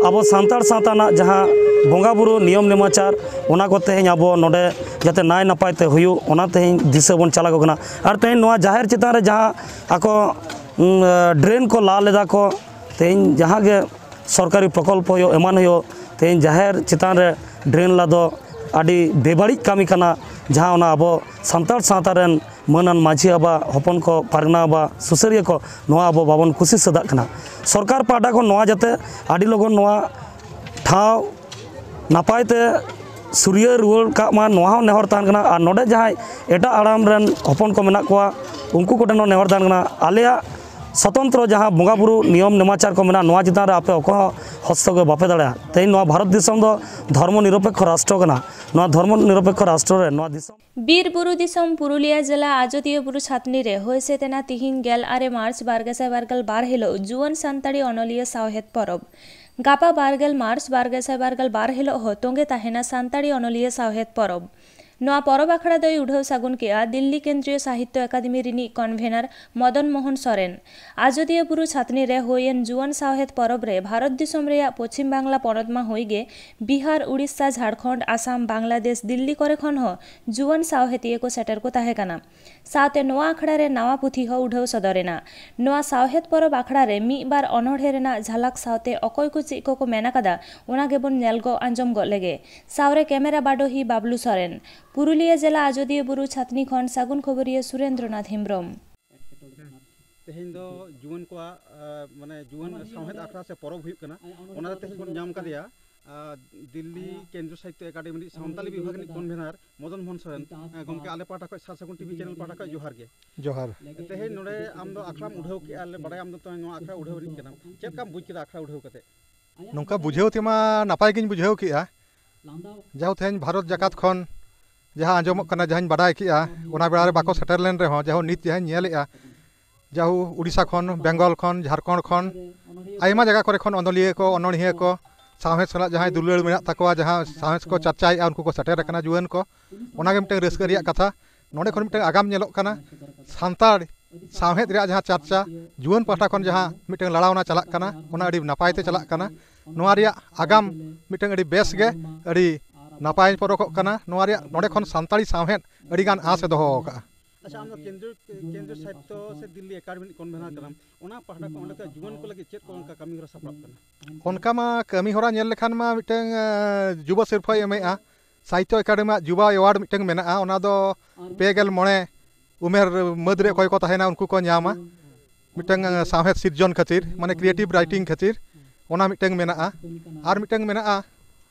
ᱟᱵᱚ ᱥᱟᱱᱛᱟᱲ ᱥᱟᱶᱛᱟ ᱨᱮᱱᱟᱜ ᱡᱟᱦᱟᱸ ᱵᱚᱸᱜᱟ ᱵᱩᱨᱩ ᱱᱤᱭᱚᱢ ᱱᱮᱢᱟᱪᱟᱨ, ᱚᱱᱟ ᱠᱚ ᱛᱮᱦᱮᱧ ᱟᱵᱚ ᱱᱚᱰᱮ ᱡᱟᱛᱮ ᱱᱟᱭ ᱱᱟᱯᱟᱭ ᱛᱮ ᱦᱩᱭᱩᱜ, ᱚᱱᱟ ᱛᱮᱦᱮᱧ ᱫᱤᱥᱟᱹ ᱵᱚᱱ ᱪᱟᱞ ᱟᱠᱚ ᱠᱟᱱᱟ᱾ ᱟᱨ ᱛᱮᱦᱮᱧ ᱱᱚᱣᱟ ᱡᱟᱦᱮᱨ ᱪᱮᱛᱟᱱ ᱨᱮ ᱡᱟᱦᱟᱸ ᱟᱠᱚ, ᱩᱸ, drain ᱠᱚ ᱞᱟ ᱞᱮᱫᱟ ᱠᱚ, ᱛᱮᱦᱮᱧ ᱡᱟᱦᱟᱸ ᱜᱮ ᱥᱚᱨᱠᱟᱨᱤ ᱯᱨᱚᱠᱚᱞᱯᱚ ᱦᱩᱭᱩᱜ, ᱮᱢᱟᱱ ᱦᱩᱭᱩᱜ, ᱛᱮᱦᱮᱧ ᱡᱟᱦᱮᱨ ᱪᱮᱛᱟᱱ ᱨᱮ drain ᱞᱟ ᱫᱚ ᱟᱹᱰᱤ ᱵᱮᱵᱟᱹᱲᱤᱡ ᱠᱟᱹᱢᱤ ᱠᱟᱱᱟ, ᱡᱟᱦᱟᱸ ᱚᱱᱟ ᱟᱵᱚ ᱥᱟᱱᱛᱟᱲ ᱥᱟᱶᱛᱟ ᱨᱮᱱ ᱢᱟᱹᱱᱟᱱ ᱢᱟᱹᱡᱷᱤ ᱵᱟᱵᱟ, ᱦᱚᱯᱚᱱ ᱠᱚ, ᱯᱟᱨᱜᱟᱱᱟ ᱵᱟᱵᱟ, ᱥᱩᱥᱟᱹᱨᱤᱭᱟᱹ ᱠᱚ, ᱱᱚᱣᱟ ᱟᱵᱚ ᱵᱟᱵᱚᱱ ᱠᱩᱥᱤ ᱥᱟᱹᱫᱟᱜ ᱠᱟᱱᱟ᱾ ᱥᱚᱨᱠᱟᱨ ᱯᱟᱦᱴᱟ ᱠᱷᱚᱱ ᱱᱚᱣᱟ ᱡᱟᱛᱮ ᱟᱹᱰᱤ ᱞᱚᱜᱚᱱ ᱱᱚᱣᱟ ᱴᱷᱟᱶ ᱱᱟᱯᱟᱭ ᱛᱮ ᱥᱩᱨᱭᱟᱹ ᱨᱩᱣᱟᱹᱲ ᱠᱟᱜ ᱢᱟ, ᱱᱚᱣᱟ ᱦᱚᱸ ᱱᱮᱦᱚᱨ ᱛᱟᱦᱮᱱ ᱠᱟᱱᱟ᱾ ᱟᱨ ᱱᱚᱰᱮ ᱡᱟᱦᱟᱸᱭ ᱮᱴᱟᱜ ᱟᱲᱟᱝ ᱨᱮᱱ ᱦᱚᱯᱚᱱ ᱠᱚ ᱢᱮᱱᱟᱜ ᱠᱚᱣᱟ, ᱩᱱᱠᱩ ᱠᱚᱴᱷᱮᱱ ᱦᱚᱸ ᱱᱮᱦᱚᱨ ᱛᱟᱦᱮᱱ ᱠᱟᱱᱟ, ᱟᱞᱮᱭᱟᱜ ᱥᱚᱛᱚᱱᱛᱨᱚ ᱡᱟᱦᱟᱸ ᱵᱚᱸᱜᱟ ᱵᱩᱨᱩ ᱱᱤᱭᱚᱢ ᱱᱮᱢᱟᱪᱟᱨ ᱠᱚ ᱢᱮᱱᱟᱜᱼᱟ, ᱱᱚᱣᱟ ᱪᱮᱛᱟᱱ ᱨᱮ ᱟᱯᱮ ᱚᱠᱚᱭ ᱦᱚᱸ ᱦᱚᱥᱛᱚᱠᱠᱷᱮᱯ ᱵᱟᱯᱮ ᱫᱟᱲᱮᱭᱟᱜᱼᱟ᱾ ᱛᱮᱦᱮᱧ ᱱᱚᱣᱟ ᱵᱷᱟᱨᱚᱛ ᱫᱤᱥᱚᱢ ᱫᱚ ᱫᱷᱚᱨᱢᱚ ᱱᱤᱨᱚᱯᱮᱠᱠᱷᱚ ᱨᱟᱥᱴᱨᱚ ᱠᱟᱱᱟ᱾ ᱱᱚᱣᱟ ᱫᱷᱚᱨᱢᱚ ᱱᱤᱨᱚᱯᱮᱠᱠᱷᱚ ᱨᱟᱥᱴᱨᱚ ᱨᱮ ᱱᱚᱣᱟ ᱫᱤᱥᱚᱢ ᱵᱤᱨ ᱵᱩᱨᱩ ᱫᱤᱥᱚᱢ ᱯᱩᱨᱩᱞᱤᱭᱟᱹ ᱡᱮᱞᱟ ᱟᱡᱚᱫᱤᱭᱟᱹ ᱵᱩᱨᱩ ᱪᱷᱟᱛᱱᱤ ᱨᱮ ᱦᱩᱭ ᱥᱟᱹᱛ ᱮᱱᱟ ᱛᱤᱦᱤᱧ ᱜᱮᱞ ᱟᱨᱮ ᱢᱟᱨᱪ ᱵᱟᱨ ᱜᱮᱥᱟᱭ ᱵᱟᱨ ᱜᱮᱞ ᱵᱟᱨ ᱦᱤᱞᱳᱜ ᱡᱩᱣᱟᱹᱱ ᱥᱟᱱᱛᱟᱲᱤ ᱚᱱᱚᱞᱤᱭᱟᱹ ᱥᱟᱶᱦᱮᱫ ᱯᱚᱨᱚᱵᱽ᱾ ᱜᱟᱯᱟ ᱵᱟᱨ ᱜᱮᱞ ᱢᱟᱨᱪ ᱵᱟᱨ ᱜᱮᱥᱟᱭ ᱵᱟᱨ ᱜᱮᱞ ᱵᱟᱨ ᱦᱤᱞᱳᱜ ᱦᱚᱸ ᱛᱚᱸᱜᱮ ᱛᱟᱦᱮᱱᱟ ᱥᱟᱱᱛᱟᱲᱤ ᱚᱱᱚᱞᱤᱭᱟᱹ ᱥᱟᱶᱦᱮᱫ ᱯᱚᱨᱚᱵᱽ᱾ ᱱᱚᱣᱟ ᱯᱚᱨᱚᱵᱽ ᱟᱠᱷᱲᱟ ᱫᱚᱭ ᱩᱰᱷᱟᱹᱣ ᱥᱟᱹᱜᱩᱱ ᱠᱮᱜᱼᱟ ᱫᱤᱞᱞᱤ ᱠᱮᱱᱫᱨᱤᱭᱚ ᱥᱟᱦᱤᱛᱭᱚ ᱟᱠᱟᱫᱮᱢᱤ ᱨᱤᱱᱤᱡ convener ᱢᱚᱫᱚᱱ ᱢᱳᱦᱚᱱ ᱥᱚᱨᱮᱱ᱾ ᱟᱡᱚᱫᱤᱭᱟᱹ ᱵᱩᱨᱩ ᱪᱷᱟᱛᱱᱤ ᱨᱮ ᱦᱩᱭᱮᱱ ᱡᱩᱣᱟᱹᱱ ᱥᱟᱶᱦᱮᱫ ᱯᱚᱨᱚᱵᱽ ᱨᱮ ᱵᱷᱟᱨᱚᱛ ᱫᱤᱥᱚᱢ ᱨᱮᱭᱟᱜ ᱯᱚᱪᱷᱤᱢ ᱵᱟᱝᱞᱟ ᱯᱚᱱᱚᱛ ᱢᱟ ᱦᱩᱭ ᱜᱮ, ᱵᱤᱦᱟᱨ, ᱩᱲᱤᱥᱥᱟ, ᱡᱷᱟᱲᱠᱷᱚᱸᱰ, ᱟᱥᱟᱢ, ᱵᱟᱝᱞᱟᱫᱮᱥ, ᱫᱤᱞᱞᱤ ᱠᱚᱨᱮ ᱠᱷᱚᱱ ᱦᱚᱸ ᱡᱩᱣᱟᱹᱱ ᱥᱟᱶᱦᱮᱫᱤᱭᱟᱹ ᱠᱚ ᱥᱮᱴᱮᱨ ᱠᱚ ᱛᱟᱦᱮᱸ ᱠᱟᱱᱟ᱾ ᱥᱟᱶᱛᱮ ᱱᱚᱣᱟ ᱟᱠᱷᱲᱟ ᱨᱮ ᱱᱟᱣᱟ ᱯᱩᱛᱷᱤ ᱦᱚᱸ ᱩᱰᱷᱟᱹᱣ ᱥᱚᱫᱚᱨ ᱮᱱᱟ᱾ ᱱᱚᱣᱟ ᱥᱟᱶᱦᱮᱫ ᱯᱚᱨᱚᱵᱽ ᱟᱠᱷᱲᱟ ᱨᱮ ᱢᱤᱫ ᱵᱟᱨ ᱚᱱᱚᱬᱦᱮ ᱨᱮᱱᱟᱜ ᱡᱷᱟᱞᱟᱠ ᱥᱟᱶᱛᱮ ᱚᱠᱚᱭ ᱠᱚ ᱪᱮᱫ ᱠᱚᱠᱚ ᱢᱮᱱ ᱟᱠᱟᱫᱟ, ᱚᱱᱟ ᱜᱮᱵᱚᱱ ᱧᱮᱞ ᱜᱚᱜ ᱟᱸᱡᱚᱢ ᱜᱚᱜ ᱞᱮᱜᱮ᱾ ᱥᱟᱶᱨᱮ ᱠᱮᱢᱮᱨᱟ ᱵᱟᱰᱚᱦᱤ ᱵᱟᱵᱞᱩ ᱥᱚᱨᱮᱱ᱾ ᱯᱩᱨᱩᱞᱤᱭᱟᱹ ᱡᱮᱞᱟ ᱟᱡᱚᱫᱤᱭᱟᱹ ᱵᱩᱨᱩ ᱪᱷᱟᱛᱱᱤ ᱠᱷᱚᱱ ᱥᱟᱹᱜᱩᱱ ᱠᱷᱚᱵᱚᱨᱤᱭᱟᱹ ᱥᱩᱨᱮᱱᱫᱨᱚᱱᱟᱛᱷ ᱦᱮᱢᱵᱨᱚᱢ᱾ ᱛᱮᱦᱮᱧ ᱫᱚ ᱡᱩᱣᱟᱹᱱ ᱠᱚᱣᱟᱜ, ᱟ, ᱢᱟᱱᱮ ᱡᱩᱣᱟᱹᱱ ᱥᱟᱶᱦᱮᱫ ᱟᱠᱷᱲᱟ ᱥᱮ ᱯᱚᱨᱚᱵᱽ ᱦᱩᱭᱩᱜ ᱠᱟᱱᱟ, ᱚᱱᱟ ᱨᱮ ᱛᱮᱦᱮᱧ ᱵᱚᱱ ᱧᱟᱢ ᱠᱟᱫᱮᱭᱟ, ᱟ, ᱫᱤᱞᱞᱤ ᱠᱮᱱᱫᱨᱤᱭᱚ ᱥᱟᱦᱤᱛᱭᱚ ᱮᱠᱟᱰᱮᱢᱤ ᱨᱤᱱᱤᱡ ᱥᱟᱱᱛᱟᱞᱤ ᱵᱤᱵᱷᱟᱜᱽ ᱨᱤᱱᱤᱡ convener ᱢᱚᱫᱚᱱ ᱢᱳᱦᱚᱱ ᱥᱚᱨᱮᱱ᱾ ᱟ, ᱜᱚᱢᱠᱮ, ᱟᱞᱮ ᱯᱟᱦᱴᱟ ᱠᱷᱚᱱ, ᱥᱟᱨ ᱥᱟᱹᱜᱩᱱ ᱴᱤᱵᱷᱤ ᱪᱮᱱᱮᱞ ᱯᱟᱦᱴᱟ ᱠᱷᱚᱱ ᱡᱚᱦᱟᱨ ᱜᱮ᱾ ᱡᱚᱦᱟᱨ᱾ ᱛᱮᱦᱮᱧ ᱱᱚᱰᱮ ᱟᱢ ᱫᱚ ᱟᱠᱷᱲᱟᱢ ᱩᱰᱷᱟᱹᱣ ᱠᱮᱜᱼᱟ, ᱟᱞᱮ ᱵᱟᱲᱟᱭᱟ ᱟᱢ ᱫᱚ ᱛᱚ ᱱᱚᱣᱟ ᱟᱠᱷᱲᱟ ᱩᱰᱷᱟᱹᱣ ᱨᱤᱱᱤᱡ ᱠᱟᱱᱟᱢ, ᱪᱮᱫ ᱞᱮᱠᱟᱢ ᱵᱩᱡᱽ ᱠᱮᱫᱟ ᱟᱠᱷᱲᱟ ᱩᱰᱷᱟᱹᱣ ᱠᱟᱛᱮ? ᱱᱚᱝᱠᱟ ᱵᱩᱡᱷᱟᱹᱣ ᱛᱮᱢᱟ ᱱᱟᱯᱟᱭ ᱜᱤᱧ ᱵᱩᱡᱷᱟᱹᱣ ᱠᱮᱜᱼᱟ, ᱡᱟᱦᱳ, ᱛᱮᱦᱮᱧ ᱵᱷᱟᱨᱚᱛ ᱡᱟᱠᱟᱛ ᱠᱷᱚᱱ ᱡᱟᱦᱟᱸ ᱟᱸᱡᱚᱢᱚᱜ ᱠᱟᱱᱟ, ᱡᱟᱦᱟᱸᱧ ᱵᱟᱰᱟᱭ ᱠᱮᱜᱼᱟ, ᱚᱱᱟ ᱵᱮᱲᱟ ᱨᱮ ᱵᱟᱠᱚ ᱥᱮᱴᱮᱨ ᱞᱮᱱ ᱨᱮᱦᱚᱸ, ᱡᱟᱦᱳ, ᱱᱤᱛ ᱡᱟᱦᱟᱸᱧ ᱧᱮᱞᱮᱜᱼᱟ, ᱡᱟᱦᱳ, ᱩᱰᱤᱥᱟ ᱠᱷᱚᱱ, ᱵᱮᱝᱜᱚᱞ ᱠᱷᱚᱱ, ᱡᱷᱟᱲᱠᱷᱚᱸᱰ ᱠᱷᱚᱱ, ᱟᱭᱢᱟ ᱡᱟᱭᱜᱟ ᱠᱚᱨᱮ ᱠᱷᱚᱱ ᱚᱱᱚᱞᱤᱭᱟᱹ ᱠᱚ, ᱚᱱᱚᱬᱦᱤᱭᱟᱹ ᱠᱚ, ᱥᱟᱶᱦᱮᱫ ᱥᱟᱞᱟᱜ ᱡᱟᱦᱟᱸᱭ ᱫᱩᱞᱟᱹᱲ ᱢᱮᱱᱟᱜ ᱛᱟᱠᱚᱣᱟ, ᱡᱟᱦᱟᱸ ᱥᱟᱶᱦᱮᱫ ᱠᱚ ᱪᱟᱨᱪᱟᱭᱮᱜᱼᱟ, ᱩᱱᱠᱩ ᱠᱚ ᱥᱮᱴᱮᱨ ᱟᱠᱟᱱᱟ, ᱡᱩᱣᱟᱹᱱ ᱠᱚ᱾ ᱚᱱᱟᱜᱮ ᱢᱤᱫᱴᱟᱝ ᱨᱟᱹᱥᱠᱟᱹ ᱨᱮᱭᱟᱜ ᱠᱟᱛᱷᱟ᱾ ᱱᱚᱸᱰᱮ ᱠᱷᱚᱱ ᱢᱤᱫᱴᱟᱝ ᱟᱜᱟᱢ ᱧᱮᱞᱚᱜ ᱠᱟᱱᱟ, ᱥᱟᱱᱛᱟᱲ ᱥᱟᱶᱦᱮᱫ ᱨᱮᱭᱟᱜ ᱡᱟᱦᱟᱸ ᱪᱟᱨᱪᱟ, ᱡᱩᱣᱟᱹᱱ ᱯᱟᱦᱴᱟ ᱠᱷᱚᱱ ᱡᱟᱦᱟᱸ ᱢᱤᱫᱴᱟᱝ ᱞᱟᱲᱟᱣᱱᱟ ᱪᱟᱞᱟᱜ ᱠᱟᱱᱟ, ᱚᱱᱟ ᱟᱹᱰᱤ ᱱᱟᱯᱟᱭ ᱛᱮ ᱪᱟᱞᱟᱜ ᱠᱟᱱᱟ᱾ ᱱᱚᱣᱟ ᱨᱮᱭᱟᱜ ᱟᱜᱟᱢ ᱢᱤᱫᱴᱟᱝ ᱟᱹᱰᱤ ᱵᱮᱥ ᱜᱮ, ᱟᱹᱰᱤ ᱱᱟᱯᱟᱭ ᱯᱚᱨᱚᱠᱚᱜ ᱠᱟᱱᱟ᱾ ᱱᱚᱣᱟ ᱨᱮᱭᱟᱜ, ᱱᱚᱸᱰᱮ ᱠᱷᱚᱱ ᱥᱟᱱᱛᱟᱲᱤ ᱥᱟᱶᱦᱮᱫ ᱟᱹᱰᱤ ᱜᱟᱱ ᱟᱸᱥ ᱮ ᱫᱚᱦᱚ ᱟᱠᱟᱫᱼᱟ᱾ ᱟᱪᱪᱷᱟ, ᱟᱢ ᱫᱚ ᱠᱮᱱᱫᱨᱤᱭᱚ, ᱠᱮᱱᱫᱨᱤᱭᱚ ᱥᱟᱦᱤᱛᱛᱚ ᱥᱮ ᱫᱤᱞᱞᱤ ᱮᱠᱟᱰᱮᱢᱤ ᱨᱤᱱᱤᱡ ᱠᱚᱱᱵᱷᱮᱱᱟᱨ ᱠᱟᱱᱟᱢ, ᱚᱱᱟ ᱯᱟᱦᱴᱟ ᱠᱷᱚᱱ ᱚᱸᱰᱮ ᱠᱷᱚᱱ ᱡᱩᱣᱟᱹᱱ ᱠᱚ ᱞᱟᱹᱜᱤᱫ ᱪᱮᱫ ᱠᱚ ᱚᱱᱠᱟ ᱠᱟᱹᱢᱤ ᱦᱚᱨᱟ ᱥᱟᱯᱲᱟᱜ ᱠᱟᱱᱟ? ᱚᱱᱠᱟ ᱢᱟ ᱠᱟᱹᱢᱤ ᱦᱚᱨᱟ ᱧᱮᱞ ᱞᱮᱠᱷᱟᱱ ᱢᱟ ᱢᱤᱫᱴᱟᱝ, ᱮᱸ, ᱡᱩᱵᱟ ᱥᱤᱨᱯᱷᱟᱹᱭ ᱮᱢᱮᱜᱼᱟ, ᱥᱟᱦᱤᱛᱛᱚ ᱮᱠᱟᱰᱮᱢᱤ ᱡᱩᱵᱟ ᱮᱣᱟᱨᱰ ᱢᱤᱫᱴᱟᱝ ᱢᱮᱱᱟᱜᱼᱟ, ᱚᱱᱟ ᱫᱚ ᱯᱮ ᱜᱮᱞ ᱢᱚᱬᱮ ᱩᱢᱮᱨ ᱢᱟᱹᱫᱽ ᱨᱮ ᱚᱠᱚᱭ ᱠᱚ ᱛᱟᱦᱮᱱᱟ, ᱩᱱᱠᱩ ᱠᱚ ᱧᱟᱢᱟ᱾ ᱢᱤᱫᱴᱟᱝ, ᱮᱸ, ᱥᱟᱶᱦᱮᱫ ᱥᱤᱨᱡᱚᱱ ᱠᱷᱟᱹᱛᱤᱨ, ᱢᱟᱱᱮ ᱠᱨᱤᱭᱮᱴᱤᱵᱷ ᱨᱟᱭᱴᱤᱝ ᱠᱷᱟᱹᱛᱤᱨ, ᱚᱱᱟ ᱢᱤᱫᱴᱟᱝ ᱢᱮᱱᱟᱜᱼᱟ᱾ ᱟᱨ ᱢᱤᱫᱴᱟᱝ ᱢᱮᱱᱟᱜᱼᱟ